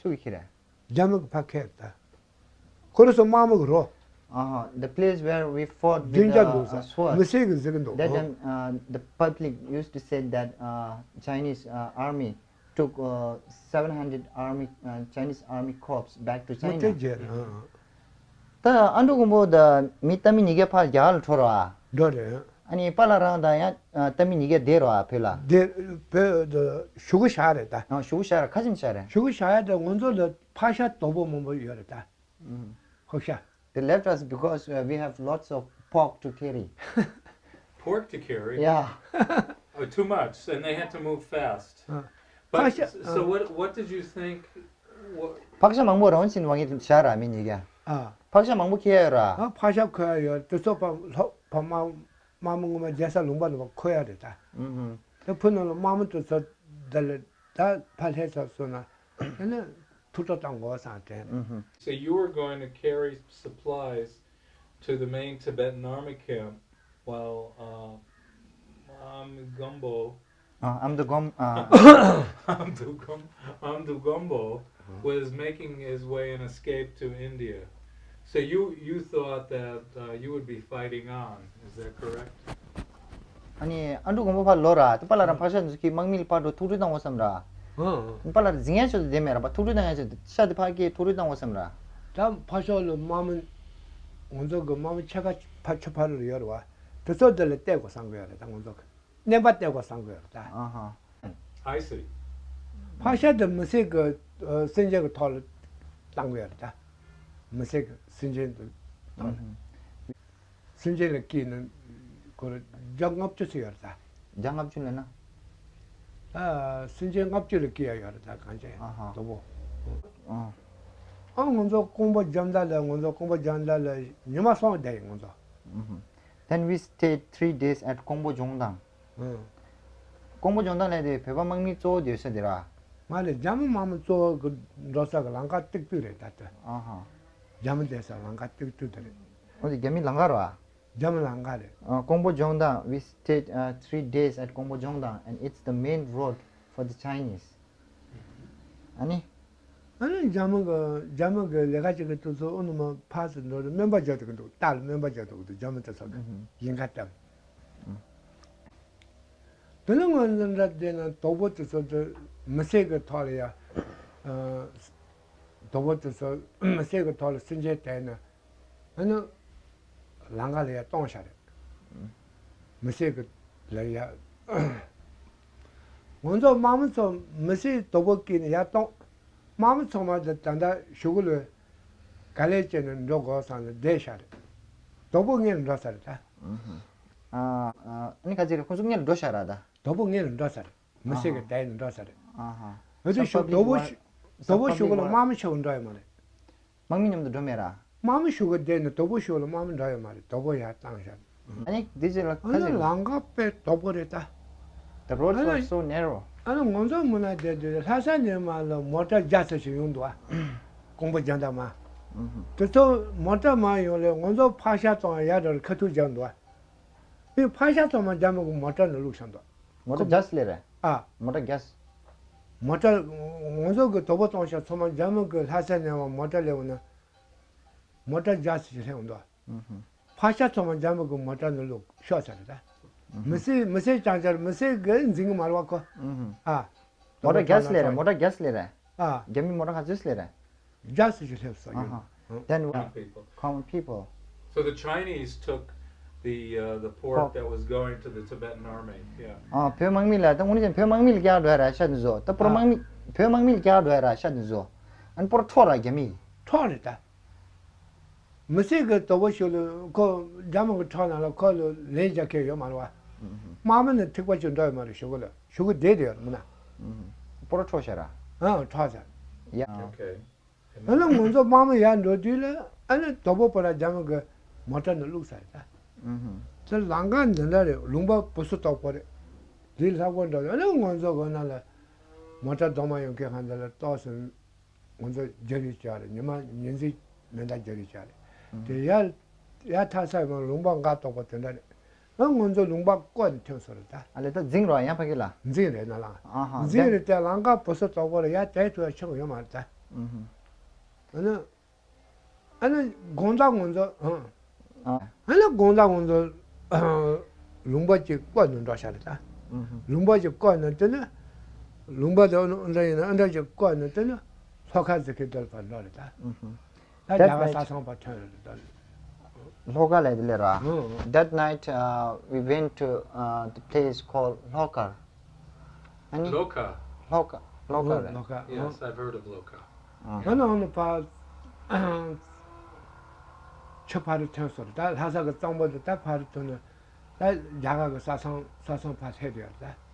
སུ་གི་ཁྱེར་རེད། རྒྱ་མི་གི་ཕ་ཁེར་ད། ཁོ་རེ་སོ་དམག་མི་གི་རོ། Uh-huh. The place where we fought with བདུན་བརྒྱ the འདུག་ས། uh, མི sword. སེར་གི་ཟིག་གི་འདུག That time, uh, the public used to say that uh, Chinese uh, army took uh, seven hundred army, uh, Chinese army corps back to མོ་China. ཊ་རྒྱལ་རེད། ད་ཨ་འབྲུག་མགོན་པོ་ད་མི་ཏ་མི་ཉི་གེ་ཕར་རྒྱ་གར་ལ་འཕྲོ་ར། འགྲོ་རེད། ཨ་ནི་པཱ་ལགས་རང་ད་ཡང་ཏ་མི་ཉི་གེ་བསྡད་ར་བོད་ལ། བསྡད་བོད་ད་ཞུ་གུ་བཞག་རེད་ད། ཨ་ཞུ་གུ་བཞག་ར་ཁ་ཆེམས་བཞག་རེད། ཞུ་གུ་བཞག་ཡ་ད་ང་ཚོ་ལ་ཕག་ཤ་དོག་པོ་མང་པོ་ཡོད་རེད་ད། ཕག་ཤ། They left us because uh, we have lots of pork to carry. Pork to carry? Yeah. Oh, too much, and they had to move fast. But so what? What did you think? What, ཕག་ཤ་མང་པོ་རང་བཞིན་བང་ཡིན་ཤ་ར་མི་ཉིས་ཀ་ཕག་ཤ་མང་པོ་ཁྱེར་ཡོད་ར། ཕག་ཤ་ཁོ་ཡ་ཡོད་དེ་ཚོ་ཕ་ལྷོ་ཕ་མ་མ་མོ་ངོ་མ་རྒྱལ་ས་ལུང་པ་ལུང་པ་ཁོ་ཡ་རེད་ད། དེ་ཕུ་ནང་ལ་མ་མོ་དེ་ཚོ་ད་ལ་ད་ཕ་ལྷས་ཚ་སོང་ན་དེ་ནི་ཐུགས་སྤྲོ་བཏང་དགོས་བསམ་དྲན། So you were going to carry supplies to the main Tibetan army camp while uh, Amgumbo, uh, Amdugum, uh, Amdugum, Amdugumbo was making his way and escape to India. So you you thought that uh, you would be fighting on, is that correct? ཨ་ནི་ཨ་འབྲུག་མགོན་པོ་ཕར་ལོག་ར་དེ་པཱ་ལགས་རང་ཕག་ཤ་འཛུགས་ཀྱི་དམག་མི་ལ་ཕར་འགྲོ་ཐུགས་སྤྲོ་བཏང་དགོས་བསམ་ར། ཨང་། པཱ་ལགས་རང་འཛིང་ཡ་ཆོད་དེ་མེད་ར་པ་ཐུགས་སྤྲོ་བཏང་ཡ་ཆོད་དེ་ཤ་དེ་ཕར་སྐྱེལ་ཐུགས་སྤྲོ་བཏང་དགོས་བསམ་ར། ད་ཕག་ཤ་ལ་དམག་མི་ང་ཚོ་གི་དམག་མི་ཕྱེད་ཀ་ཕ་ཆུ་ཕ་རུ་ཡོད་ར་བ་དེ་ཚོ་དེ་ལ་བལྟས་དགོས་བསམ་གི་ཡོད་རེད་ད་ང་ཚོ་གི་གནས་པ་བལྟས་དགོས་བསམ་གི་ཡོད་རེད་ད། ཨ་ཧ། I see. ཕག་ཤ་དེ་མི་སེར་གི་ཨ་སེམས་ཅན་གི་ཐོག་ལ་བཏང་གི་ཡོད་རེད་ད། མི་སེར་གི་སེམས་ཅན་དེ་ཐོག་ལ། སེམས་ཅན་ལ་སྐྱེས་ནས་ཁོ་ར་བརྒྱ་ལྔ་བཅུ་ཙམ་ཡོད་རེད་ད། བརྒྱ་ལྔ་བཅུ་ལབ་ན། ད་སེམས་ཅན་ལྔ་བཅུ་ལ་སྐྱེས་ཡ་ཡོད་རེད་ད་གང་ཅི་ཨ་ཧ། དོ་པོ། ཨ། ཨ་ང་ཚོ་ཀོང་པོ་ལྗང་མདའ་ལ་ང་ཚོ་ཀོང་པོ་ལྗང་མདའ་ལ་ཉི་མ་གསུམ་བསྡད་ཡིན་ང་ཚོ། Then we stayed three days at Kongpo Jongdang. ཨང་། ཀོང་པོ་ལྗང་མདའ་ལ་དེ་བོད་པ་དམག་མི་གཙོ་བོ་སྡོད་ས་དེ་ར། ང་ལ་རྒྱ་མི་དམག་མི་གཙོ་བོ་གི་འགྲོ་ས་གི་ལམ་ཁ་ཏིག་ཏིག་རེད་ད་ལྟ། ཨ་ཧ། རྒྱ་མི་བསྡད་ས་ལམ་ཁ་ཏིག་ཏིག་དེ་རེད། འོ་དེ་རྒྱ་མི་ལམ་ཁ་ར། རྒྱ་མི་ལམ་ཁ་རེད། Uh, Kongpo Jongdang, we stayed uh, three days at Kongpo Jongdang, and it's the main road for the Chinese. ཨ་ནི། ཨ་ནི་རྒྱ་མི་གི་རྒྱ་མི་གི་ལས་ཀ་བྱེད་གི་དུས་ཚོད་ཨུ་ནུ་མ་ཕར་ཚུར་འགྲོ་རེ་སྨན་པ་རྒྱག་ཐུབ་ཀྱི་འདུག་རྟ་ལ་སྨན་པ་རྒྱག་ཐུབ་ཀྱི་འདུག་རྒྱ་མི་དེ་ཚོ་གི་ཡིན་ཁ་བཏབ། དེ་ནས་ང་འཛིན་གྲྭ་བསྡད་ན་དོག་པོ་དེ་ཚོ་དེ་མི་སེར་གི་ཐོག་ལ་ཡ། དོག་པོ་དེ་ཚོ་མི་སེར་གི་ཐོག་ལ་སེམས་ཅན་དེ་ནི། ཨ་ནི། ལམ་ཁ་ལ་ཡ་གཏོང་བཞག་རེད། མི་སེར་གི་ལ་ཡ། ང་ཚོ་དམག་མི་ཚོ་མི་སེར་དོག་པོ་སྐྱེས་ནས་ཡར་གཏོང་། དམག་མི་ཚང་མ་ད་ད་ལྟ་གཞུག་གུ་ལ་ག་ལེ་བྱས་ནས་འགྲོ་དགོས་བསམ་ནས་བསྡད་བཞག་རེད། དོག་པོ་སྔོན་ལ་འགྲོ་ས་རེད་ད། ཨ་ནི་ཁ་ཅིག་རེད་ཁོང་ཚོ་སྔོན་ལ་འགྲོ་བཞག་ར་ད། དོག་པོ་སྔོན་ལ་འགྲོ་ས་རེད། མི་སེར་གི་ཨ་ཧ། དེ་ནས་འགྲོ་ས་རེད། ཨ་ཧ། འོ་དེ་Some ཞུ་public དོག་པོ་were- ཞུ- some དོག་པོ་ཞུ་གི་ལ་public were- དམག་མི་ཆེ་བ་འགྲོ་ཡོད་མ་རེད། དམག་མི་མཉམ་དུ་འགྲོ་མེད་ར། དམག་མི་ཞུ་གི་བསྡད་ནས་དོག་པོ་ཞུ་ལ་དམག་མི་འགྲོ་ཡོད་མ་རེད་དོག་པོ་ཡར་བཏང་བཞག་ཨ་ནི་འདི་ཅི་ལ་ཨ་ཁ་ནི་ཅིག་ལམ་ཁ་དཔེ་དོག་པོ་རེད་ད། The roads ཨ་were ནི- so narrow. ཨ་ནི་ང་ཚོ་མུ་ན་བསྡད་དུས་ལྷ་ས་ནས་མར་ལ་མོ་ཊ་བརྒྱ་ཙམ་ཞིག་ཡོང་འདུག་ཨ། ཀོང་པོ་རྒྱང་ཐག་མ། དེ་ཚོ་མོ་ཊ་མར་ཡོང་ལས་ང་ཚོ་ཕག་ཤ་བཙོང་ཡ་ཡར་འགྲོ་ལ་ཁ་ཐུག་རྒྱག་འདུག་ཨ། དེ་ཕག་ཤ་ཚང་མ་རྒྱ་མི་གི་མོ་ཊ་ནང་བླུགས་བཞག་འདུག་མོ་ཊ་རྒྱས་ལས་རེད། ཨ། མོ་ཊ་རྒྱས། མོ་ཊ་ང་ཚོ་གི་དོ་པོ་གཏོང་ཤག་ཚང་མ་རྒྱ་མི་གི་ལྷ་ས་ནས་བ་མོ་ཊ་སླེབས་འོང་ན། མོ་ཊ་རྒྱས་ཞིག་སླེབས་འོང་འདུག་ཕག་ཤ་ཚང་མ་རྒྱ་མི་གི་མོ་ཊ་ནང་བླུགས་ཤོག་ཟེར་རེད་ད། མི་སེར་མི་སེར་རྐྱང་རྐྱང་མི་སེར་གི་འཛིན་གི་མ་རེད་བ་ཁོ། ཨ། མོ་ཊ་རྒྱས་ལས་རེད་མོ་ཊ་རྒྱས་ལས་རེད། ཨ། རྒྱ་མི་མོ་ཊ་ག་ཚོད་སླེབས་རེད། རྒྱ་སུ་ཞིག་སླེབས་སོ་ཡིན། Then common people. Common people. So the Chinese took the uh, the pork that was going to the Tibetan army. Yeah. ཨ་བོད་དམག་མི་ལ་ད་དངོས་གནས་བོད་དམག་མི་ལ་རྒྱག་འགྲོ་ཡ་ར་ཤ་འདི་ཚོ་ད་པོར་དམག་མི་བོད་དམག་མི་ལ་རྒྱག་འགྲོ་ཡ་ར་ཤ་འདི་ཚོ་ཨ་ནི་པོར་འཕྲོག་ར་རྒྱ་མི། འཕྲོག་རེད་ད། མི་སེར་གི་དོ་པོ་ཞིག་ལ་ཁོ་རྒྱ་མི་གི་འཕྲོག་ན་ལ་ཁོ་ལ་ལན་རྒྱག་མཁན་ཡོད་མ་རེད་བ། དམག་མི་ནི་ཐིགས་པ་ཅིག་འགྲོ་ཡོད་མ་རེད་ཞུ་གི་ལ་ཞུ་གི་བསྡད་དེ་ཡོད་རེད་མིན་ན། པོར་འཕྲོག་ཤ་ར། ཨ་འཕྲོག་ཟེར། ཡ། Okay. ཨ་ནི་ང་ཚོ་དམག་མི་ཡར་འགྲོ་དུས་ལ་ཨ་ནི་དོ་པོ་པོ་ར་རྒྱ་མི་གི་མོ་ཊ་ནང་བླུགས་ས་རེད་ད། དེ་ལམ་ཁ་འདི་འདྲ་རེད་ལུང་པ་བུ་སུ་དོག་པོ་རེད། དེ་ལྷག་པོ་འགྲོ་ཨ་ནི་ང་ཚོ་གི་ནང་ལ་མོ་ཊ་རྡོག་མ་ཡོང་མཁན་ཧ་འདི་ལ་ཏོག་ཙམ་ང་ཚོ་རྒྱག་རེས་བྱས་རེད་ཉི་མ་ཉིན་གཅིག་མེ་མདའ་རྒྱག་རེས་བྱས་རེད། དེ་ཡར་ཡར་ཐར་ས་ཡོང་ལུང་པ་འགག་དོག་པོ་དེ་འདྲ་རེད། ཨ་ང་ཚོ་ལུང་པ་བསྐོར་ནས་ཐོན་སོང་རེད་ད། ཨ་ལེ་ད་རྫིང་རོ་ཡང་ཕ་གི་ལ། རྫིང་རེད་ན་ལ། ཨ་ཧ། འཛིན་རེད་དེ་ལམ་ཁ་བུ་སུ་དོག་པོ་རེད་ཡ་དེ་ཐུ་ཡ་ཆུང་ཡོད་མ་རེད་ད། ཨུ་ཧུ། ཨ་ནི། ཨ་ནི་དགོང་དག་ང་ཚོ་ཨ། ཨ་ནི་དགོང་དག་ང་ཚོ་ལུང་པ་གཅིག་བསྐོར་ནས་འགྲོ་ཤག་རེད་ད། ཨུ་ཧུ། ལུང་པ་གཅིག་བསྐོར་ནས་དེ་ནི་ལུང་པ་དེ་ཨ་འདྲ་ཡིན་ན་ཨ་འདྲ་གཅིག་བསྐོར་ནས་དེ་ནི་ལྷོ་ཁ་ཟེར་མཁན་དེར་ཕར་འགྲོ་རེད་ད། ཨུ་ཧུ། ད་རྒྱ་གར་ས་ཚང་པ་ཐོན་རེད་ད། ལྷོ་ཁ་ལ་དེ་ལས་ར། ཨུ་ཨུ། That night, uh, we went to, uh, the place called Lhokar. ཨ་ནི། Loka. Lhokar. Loka རེད། Loka. Yes, I've heard of Loka. ཨ། ད་ནང་ནས་ཕར་ཆུ་ཕར་ཐོན་སོང་ད་ལྷ་ས་གི་གཙང་པོ་དེ་ད་ཕར་ཐོན་ནས་ད་རྒྱ་གར་གི་ས་ཚང་ས་ཚང་ཕར་སླེབས་ཡོད་ད།